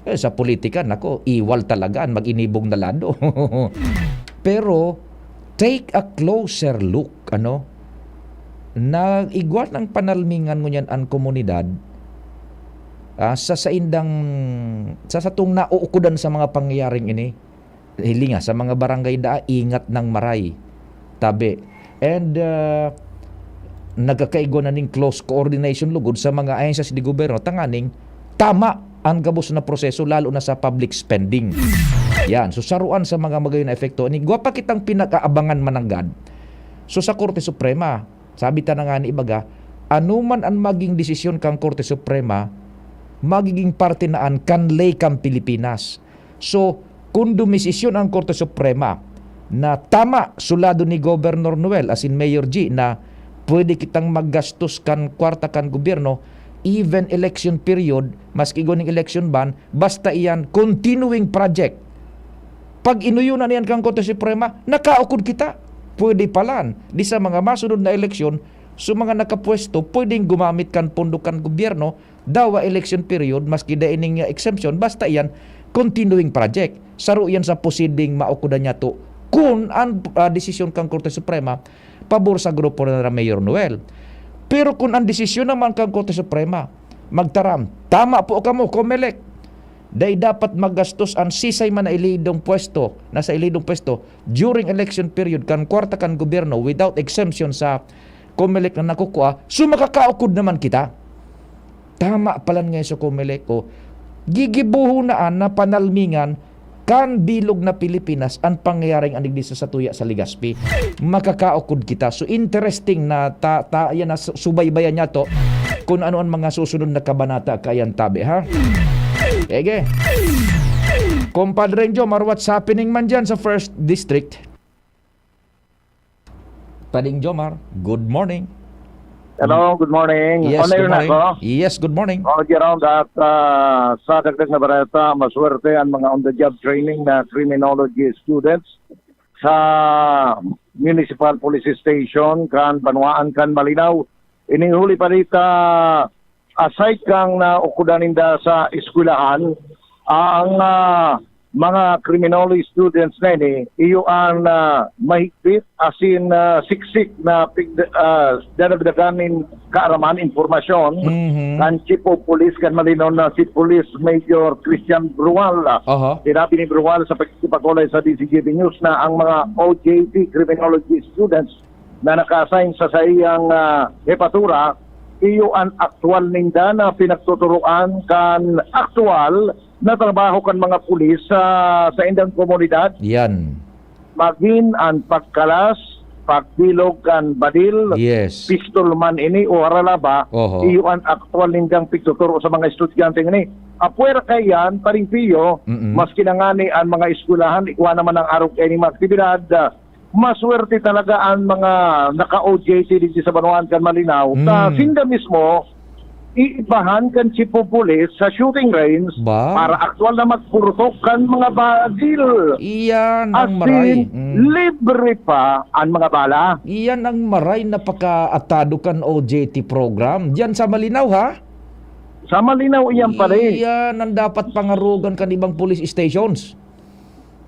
Eh, sa politika, nako, iwal talaga an mag-inibong na lado. Pero, take a closer look, ano? Nag-igwa ng panalmingan ngunyan an komunidad, ah, sa saindang, sa satong nauukodan sa mga pangyayaring ini. Hilinga, sa mga barangay daa, ingat nang maray. Tabi. And, ah, nagkakaigwa na ning close coordination lugod sa mga ahensyas de gobyerno tanganing tama ang gabos na proseso, lalo na sa public spending. Yan. So, saruan sa mga magayon na epekto. Ni, igwa pa kitang pinag-aabangan mananggad. So, sa Korte Suprema, sabi ta na nga ni ibaga, ano man ang maging desisyon kang Korte Suprema, magiging parte na an kanlay kan Pilipinas. So, kung dumesisyon ang Korte Suprema na tama sulado ni Governor Noel, asin Mayor G, na pwede kitang maggastos kan kwarta kan gobyerno, even election period, maski igwa ning election ban, basta iyan continuing project. Pag inuyo na niyan kan Korte Suprema, nakaukod kita. Pwede palan, di sa mga masunod na eleksyon, so mga nakapwesto, pwedeng gumamit kan pondo kan gobyerno, dawa election period, maski dai ning, ah, exemption, basta iyan, continuing project. Saro iyan sa posibleng maukodan niya to kun an, ah, desisyon kan Korte Suprema pabor sa grupo na Mayor Noel. Pero kun an desisyon naman kan Korte Suprema, magtaram, tama po kamo, Comelec, dai dapat maggastos an sisay man na elidong pwesto, nasa elidong pwesto, during election period kan kwarta kan gobyerno without exemption sa Comelec na nakukua, so makakaukod naman kita. Tama palan ngayon sa Comelec, o, gigibohon na an na panalmingan kan bilog na Pilipinas an pangyayaring anigdi sa satuya sa Legazpi. Makakaukod kita. So, interesting na ta, ta, yan na su-, subaybayan niya to kung ano ang mga susunod na kabanata kayan tabi, ha? Ege. Compadre Jomar, what's happening man dyan sa First District? Pading Jomar, good morning. Hello, good morning. Yes, On air good na morning. ako. Yes, good morning. Oh, Jerome, at ah, sa dagdag na bareta, maswerte ang mga on-the-job training na criminology students sa Municipal Police Station kan Banwaan kan Malinao. Ini huli pa dita, aside kang naukudan ninda sa eskwelahan, ang ah, mga criminology students na ini, iyo ang ah, mahigpit, asin ah, siksik na pig- ah, dadagdagan nin kaaraman, impormasyon Mhm. kan Chief of Police kan Malinao na si Police Major Christian Brual. Aha. Sinabi ni Brual sa pagkikipag-ulay sa D Z G B News na ang mga O J T criminology students na naka-assign sa saiyang ah, hepatura, iyo an aktual ninda na pinagtuturoan kan aktual na trabaho kan mga pulis sa saindang komunidad, Yan. magin an pagkalas, pagbilog kan badil, Yes. pistol man ini o haralaba, Oho. iyo an aktual nindang pigtuturo sa mga estudyante ini. Apwera kaiyan, Paring Pio, Mm-mm. maski na ngani an mga eskwelahan, igwa naman ang arog kaini mga aktibidad, ah, maswerte talaga ang mga naka-O J T digdi sa Banwaan kan Malinao. Ta Mm. sinda mismo, iibahan kan Chief of Police sa shooting range Ba? para aktual na magpurutok kan mga badil. Iyan ang Asin, maray. Mm. libre pa ang mga bala. Iyan ang maray na pakaatado kan O J T program. Diyan sa Malinao, ha? Sa Malinao iyan pare. Iyan ang dapat pangarugan kan ibang police stations.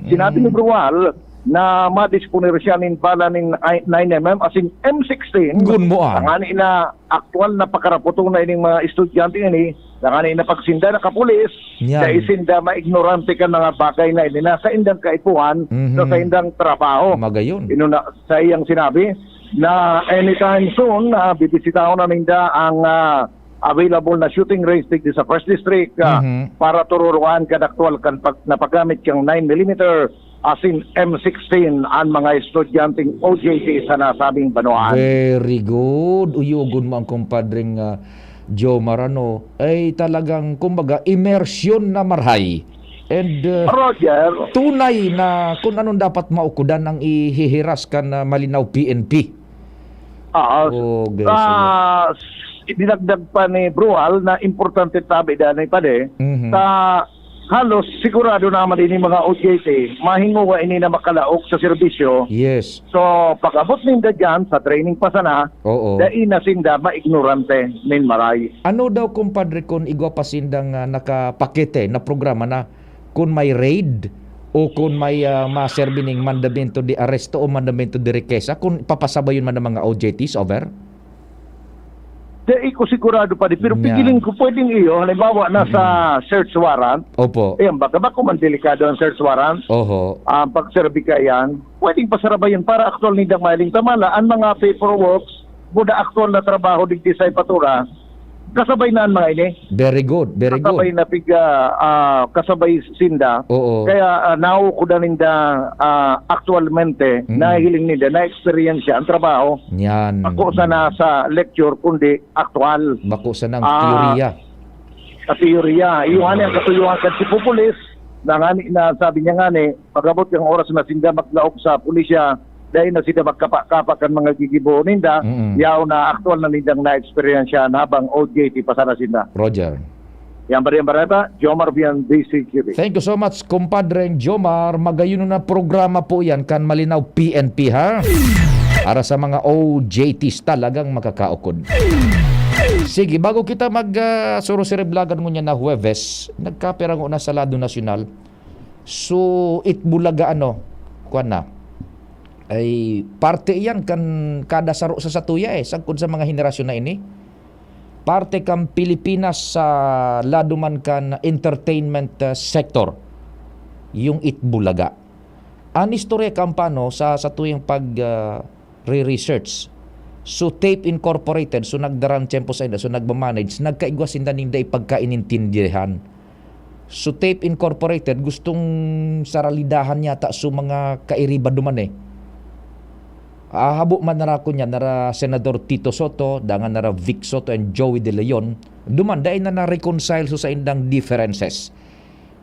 Sinabi ni Brual na madisponer siya nin bala nin I- nine M M asin M sixteen. Gun mo, ah. Tangani na aktual na pakaraputon na ining mga estudyante ini. Tangani na pagsinda na kapulis. Yan. Dahil sinda maignorante kan mga bagay na ini na sa indang kaipuhan, Mhm. sa indang trabaho. Magayon. Inuna sa iyang sinabi na anytime soon, ah, bibisitahon na ninda ang ah, available na shooting range digdi sa First District ah, Mhm. para tururuan kan aktual kan pag, na paggamit kan nine millimeter asin M sixteen an mga estudyanteng O J T sa nasabing banwaan. Very good. Uyogon mo ang kumpadring ah, Jomar, ano. Ay talagang, kumbaga, immersion na marhay. And ah, Roger, tunay na kung anong dapat maukudan ang ihihiras kan ah, Malinao P N P. ah, Oh, guys, ah, dinagdag pa ni Brual na importante tabi dyan ni Pade, Mhm. ta halos sigurado naman ini mga O J T, mahinguwa ini na makalaog sa serbisyo. Yes. So, pag-abot ninda dyan sa training pa sana, Oo. dai na sinda maignorante nin maray. Ano daw, kumpadre, kun igwa pa sindang ah, nakapakete na programa na kun may raid o kun may ah, maserbi ning mandamiento de arresto o mandamiento de requesa, kun papasabayon man ng mga O J Ts over? Dai ko sigurado pa di, pero Yan. pigiling ko pwedeng iyo, halimbawa, nasa search warrant, Opo. ayan, baka ba kung delikado ang search warrant, Oho. ang pagserbi ka yan, pwedeng pasarabayan para aktual nindang mahiling tamala ang mga paperworks, buda aktual na trabaho digdi sa hepatura, kasabay na ang mga ini. Very good, very Kasabay good. na pig, ah, ah, kasabay sinda. Oo. Kaya ah, naukudan ninda ah, aktualmente, Mm. nahiling ninda, na-experience ang trabaho. Yan. Ako sana sa lecture, kundi aktual. Bako sanang Ah. teorya. Sa teorya, iyo nga ni ang katuyuhan kan Chief of Police, na ngani na sabi niya nga ni, pag-abot yung oras na sinda maglaog sa pulisya, dahil na sinda magkapa-kapa kan mga gigibo ninda, Mm-mm. yaw na aktual na nindang na-experience yan habang O J T pa sana sinda. Roger. Yan ba rin barata? Jomar Bian, D C Q B. Thank you so much, kumpadre Jomar. Magayon na programa po yan kan Malinao P N P, ha? Para sa mga O J Ts talagang makakaukod. Sige, bago kita mag ah, suro-sireblagan ngunyan na Huwebes, nagkapirango na sa lado nasyonal. So, Itbulaga, ano, kuwan na, ay parte iyan kan kada saro sa satuya eh, sagkod sa mga henerasyon na ini. Parte kan Pilipinas sa lado man kan entertainment ah, sector, yung Itbulaga. Ang istorya kan pano sa satuyang pag ah, re-research. So, Tape Incorporated, so nagdarang tiyempo sa inda, so nagmamanage, nagkaigwa sinda ning dai pagkainintindihan. So, Tape Incorporated, gustong saralidahan yata so mga kairiba duman eh. Ah, habo man nara ko niya, nara Senador Tito Soto, dangan nara Vic Soto and Joey De Leon. Duman, dai na na-reconcile so sa indang differences.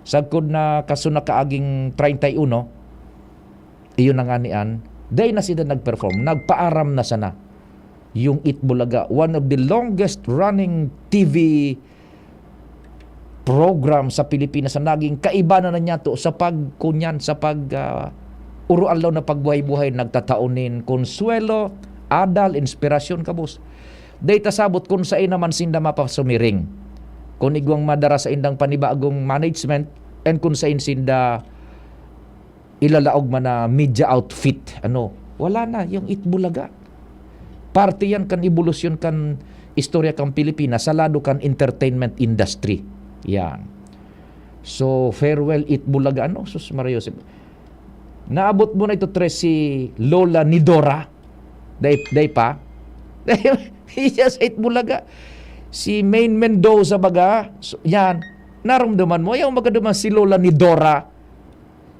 Sagkod na kaso na kaaging treinta y uno, iyon na nga ni an, dai na sila nag-perform, nagpaaram na sana. Yung Eat Bulaga, one of the longest running T V program sa Pilipinas na naging kaibanan na niya to sa pagkunyan, sa pag, ah, uro-aldaw na pagbuhay-buhay, nagtatao nin konsuwelo, adal, inspirasyon, kabos. Dai ta sabot kung sain naman sinda mapasumiring. Kung igwang madara sa indang panibagong management, and kung sain sinda ilalaog man na media outfit, ano, wala na, yung Eat Bulaga. Parte yan kan ebolusyon kan istorya kan Pilipinas sa lado kan entertainment industry. Yan. So, farewell, Eat Bulaga, ano? Sus, Maria Josep. Naabot mo na ito, Tres, si Lola ni Dora? Dai, dai pa? Iya sa Eat Bulaga. Si Main Mendoza baga? So, yan. Narumduman mo? Ayaw magaduman si Lola ni Dora.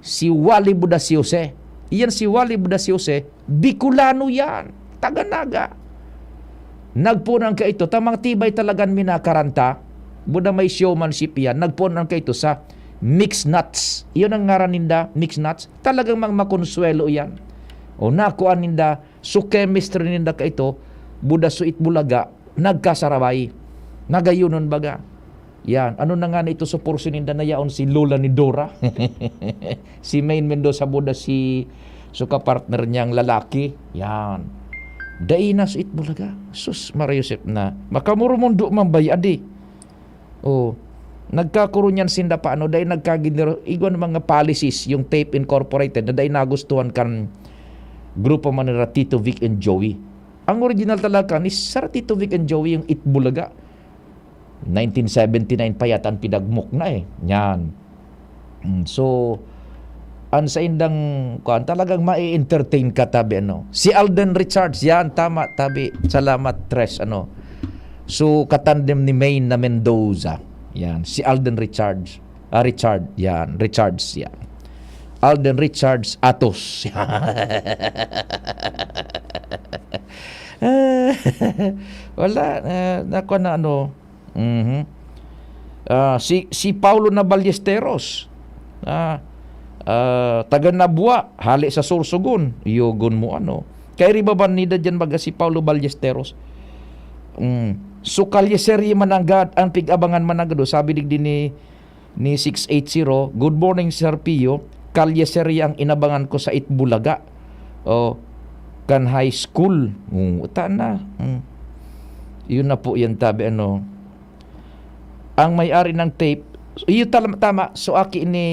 Si Wally Budasiose. Iyan si Wally Budasiose, Bicolano yan. Taga Naga. Nagpoon an kaito, tamang tibay talagan minakaranta. Buda may showmanship yan. Nagpoon an kaito sa Mix Nuts. Iyon ang ngaran ninda, Mix Nuts. Talagang mga makonsuelo yan. O nakuan ninda, so chemistry ninda kaito, buda so Eat Bulaga, nagkasarabay. Nagayonon baga. Yan. Ano na nga na ito sa portion ninda na yaon si Lola ni Dora? Si Main Mendoza buda si suka partner niyang lalaki. Yan. Dai na sa Eat Bulaga. Sus, Maria Josep na. Makamurumundo man ba yan, di? Oh. Nagkakurunyan sinda pa, ano, dai nagkaginero-, igwa ng mga policies, yung Tape Incorporated, na dai nagustuhan kan grupo man nira Tito Vic and Joey. Ang original talaga ni Sir Tito Vic and Joey, yung Eat Bulaga. Nineteen seventy-nine pa yata ang pinagmukna eh. Yan. Mm, so, ang sa indang, kuwan, talagang mai-entertain ka, tabi, ano. Si Alden Richards, yan, tama, tabi. Salamat, Tres, ano. So, katandem ni Main na Mendoza. Yan, si Alden Richards. Ah, Richard, yan, Richards, yan. Alden Richards Atos. Wala, eh, nakuha na ano. Mhm. Ah, si, si Paulo na Ballesteros. Ah, ah, taga Nabua, hali sa Sorsogon. Iyogon mo ano. Kay ribaban nida dyan baga si Paulo Ballesteros. Mm. So, Kalye Serye man nanggad, ang pig-abangan man nanggad, oh, sabi digdi ni, ni six eight zero, "Good morning, Sir Pio. Kalye Serye ang inabangan ko sa Eat Bulaga." Oh, kan high school. Mm, uta na. Mm. Yun na po yan, tabi, ano. Ang may-ari ng tape, iyo, tama, tama. So, aki ni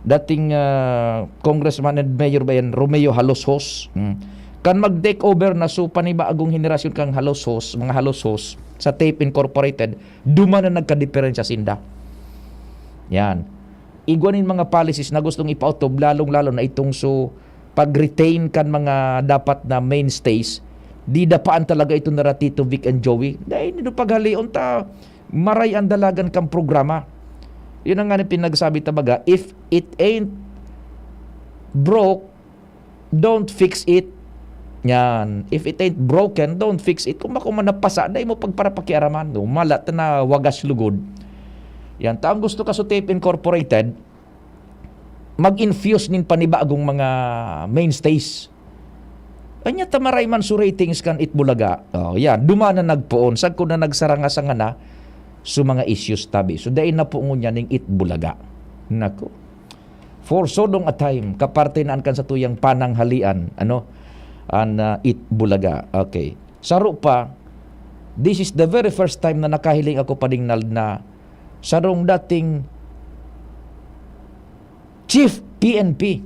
dating, ah, congressman and mayor ba yan, Romeo Haloshos. Mm. Kan mag-take over na, so, panibagong henerasyon kang Haloshos, mga Haloshos, sa Tape Incorporated, duman na nagkadiperensya sinda. Yan. Igwa nin mga policies na gustong ipautob, lalong-lalo na itong so pag-retain kan mga dapat na mainstays, di dapaan talaga ito nira Tito Vic and Joey. Dahil nito paghalion ta, maray ang dalagan kang programa. Yun ang nga ni pinagsabi ta baga, "If it ain't broke, don't fix it." Yan. "If it ain't broken, don't fix it." Kung bako man napasa, dai mo pagparapakiaraman. No? Malat na wagas lugod. Yan. Ta ang gusto ka sa Tape Incorporated, mag-infuse nin panibagong mga mainstays. Anya ta maray man so ratings kan Eat Bulaga. Oh, yan. Duman na nagpoon. Sagkod na nagsaranga-sanga na so mga issues tabi. So, dai na po ngunyan ning Eat Bulaga. Nako. For so long a time, kaparte na an kan satuyang pananghalian, ano, an, ah, Eat Bulaga. Okay. Saro pa, this is the very first time na nakahiling ako, Padingnal, na sarong dating chief P N P,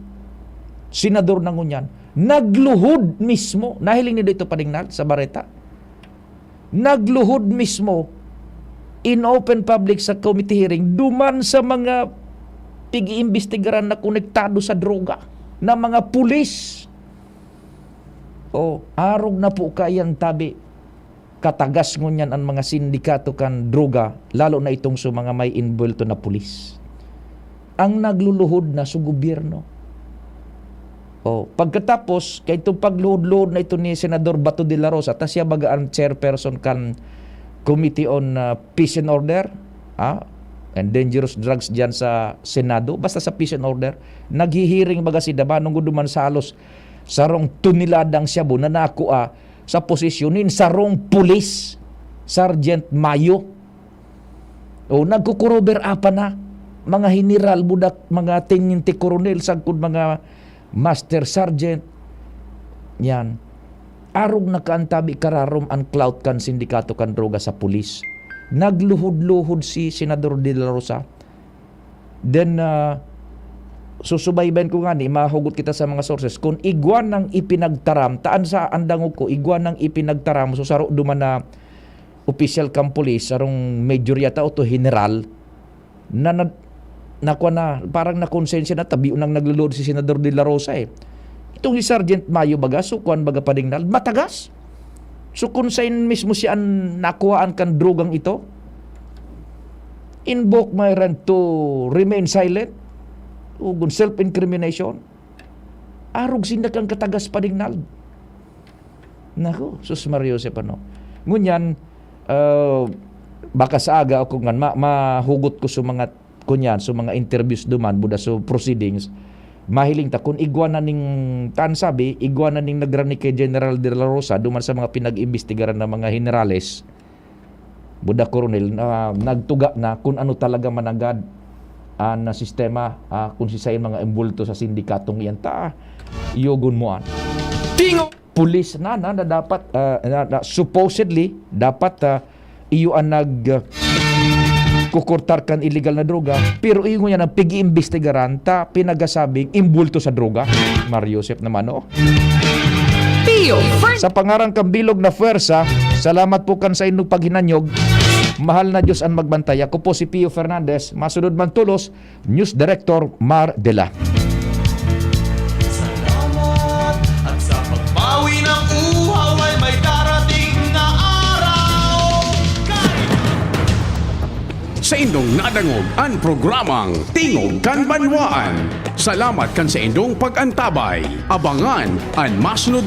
senador na ngunyan, nagluhod mismo. Nahiling niyo dito, Padingnal, sa bareta? Nagluhod mismo in open public sa committee hearing, duman sa mga pig-iimbestigaran na konektado sa droga na mga pulis. Oh, arog na po kaiyan tabi. Katagas ngunyan an mga sindikato kan droga, lalo na itong sa mga may inbuwelto na pulis. Ang nagluluhod na sa gobyerno. Oh, pagkatapos, kay itong pagluhod-luhod na ito ni Senador Bato de la Rosa, ta siya baga ang chairperson kan Committee on, ah, Peace and Order, ah, and dangerous drugs diyan sa Senado, basta sa peace and order. Naghihiring baga si Daba nung duman sa halos sarong toneladang shabu na nakua sa posisyon nin sarong pulis, Sergeant Mayo. O, nagkukurober apa na, mga general, budak, mga teniente koronel, sagkod mga master sergeant. Yan. Arog na kaantabi kararom an clout kan sindikato kan droga sa pulis. Nagluhod-luhod si Senador De La Rosa. Then, ah, susubaybayan ko nga ni, mahugot kita sa mga sources. Kung igwa nang ipinagtaram, taan sa andangog ko, igwa nang ipinagtaram, so saro duman na opisyal kan pulis, sarong major yata o to general, na, na, na, kuwan na, parang nakonsensya na, tabi nang nagluluhod si Senador De La Rosa eh. Itong si Sergeant Mayo baga, so kuwan baga, Padingnal, matagas. So kung sain mismo siya an nakuhaan kan drogang ito, invoke my right to remain silent, o kung self-incrimination, arog sinda kan katagas, Padingnal. Naku, sus Maria Josep, ano. Ngunyan, ah, baka sa aga ako ngan ma-, mahugot ko sa mga, kunyan, sa mga interviews duman, buda sa proceedings, mahiling ta kung igwa na ning, tan sabi, igwa na ning nagrani kay General De La Rosa, duman sa mga pinag-imbestigaran ng mga generales, buda koronel, na nagtuga na kung ano talaga managad an sistema, ah, kung si sain mga embulto sa sindikatong iyan. Ta, iyogon mo an. Tingo! Pulis na, na, na dapat, ah, na, na supposedly, dapat, ah, iyo ang nag, ah, kukurtar kan illegal na droga, pero iyo ngunyan ang pig-iimbestigaran ta pinagasabing imbulto sa droga. Mario Josep naman, oh. Pio Fern- Sa pangaran kan bilog na pwersa, salamat po kan sa inyong paghinanyog. Mahal na Diyos ang magbantay. Ako po si Pio Fernandez. Masunod man tulos, News Director Mar Dela. Salamat at sa pagbawi ng uhaw ay may darating na araw. Sa indong nadangog an programang Tingog kan Banwaan. Salamat kan sa indong pag-antabay. Abangan an masunod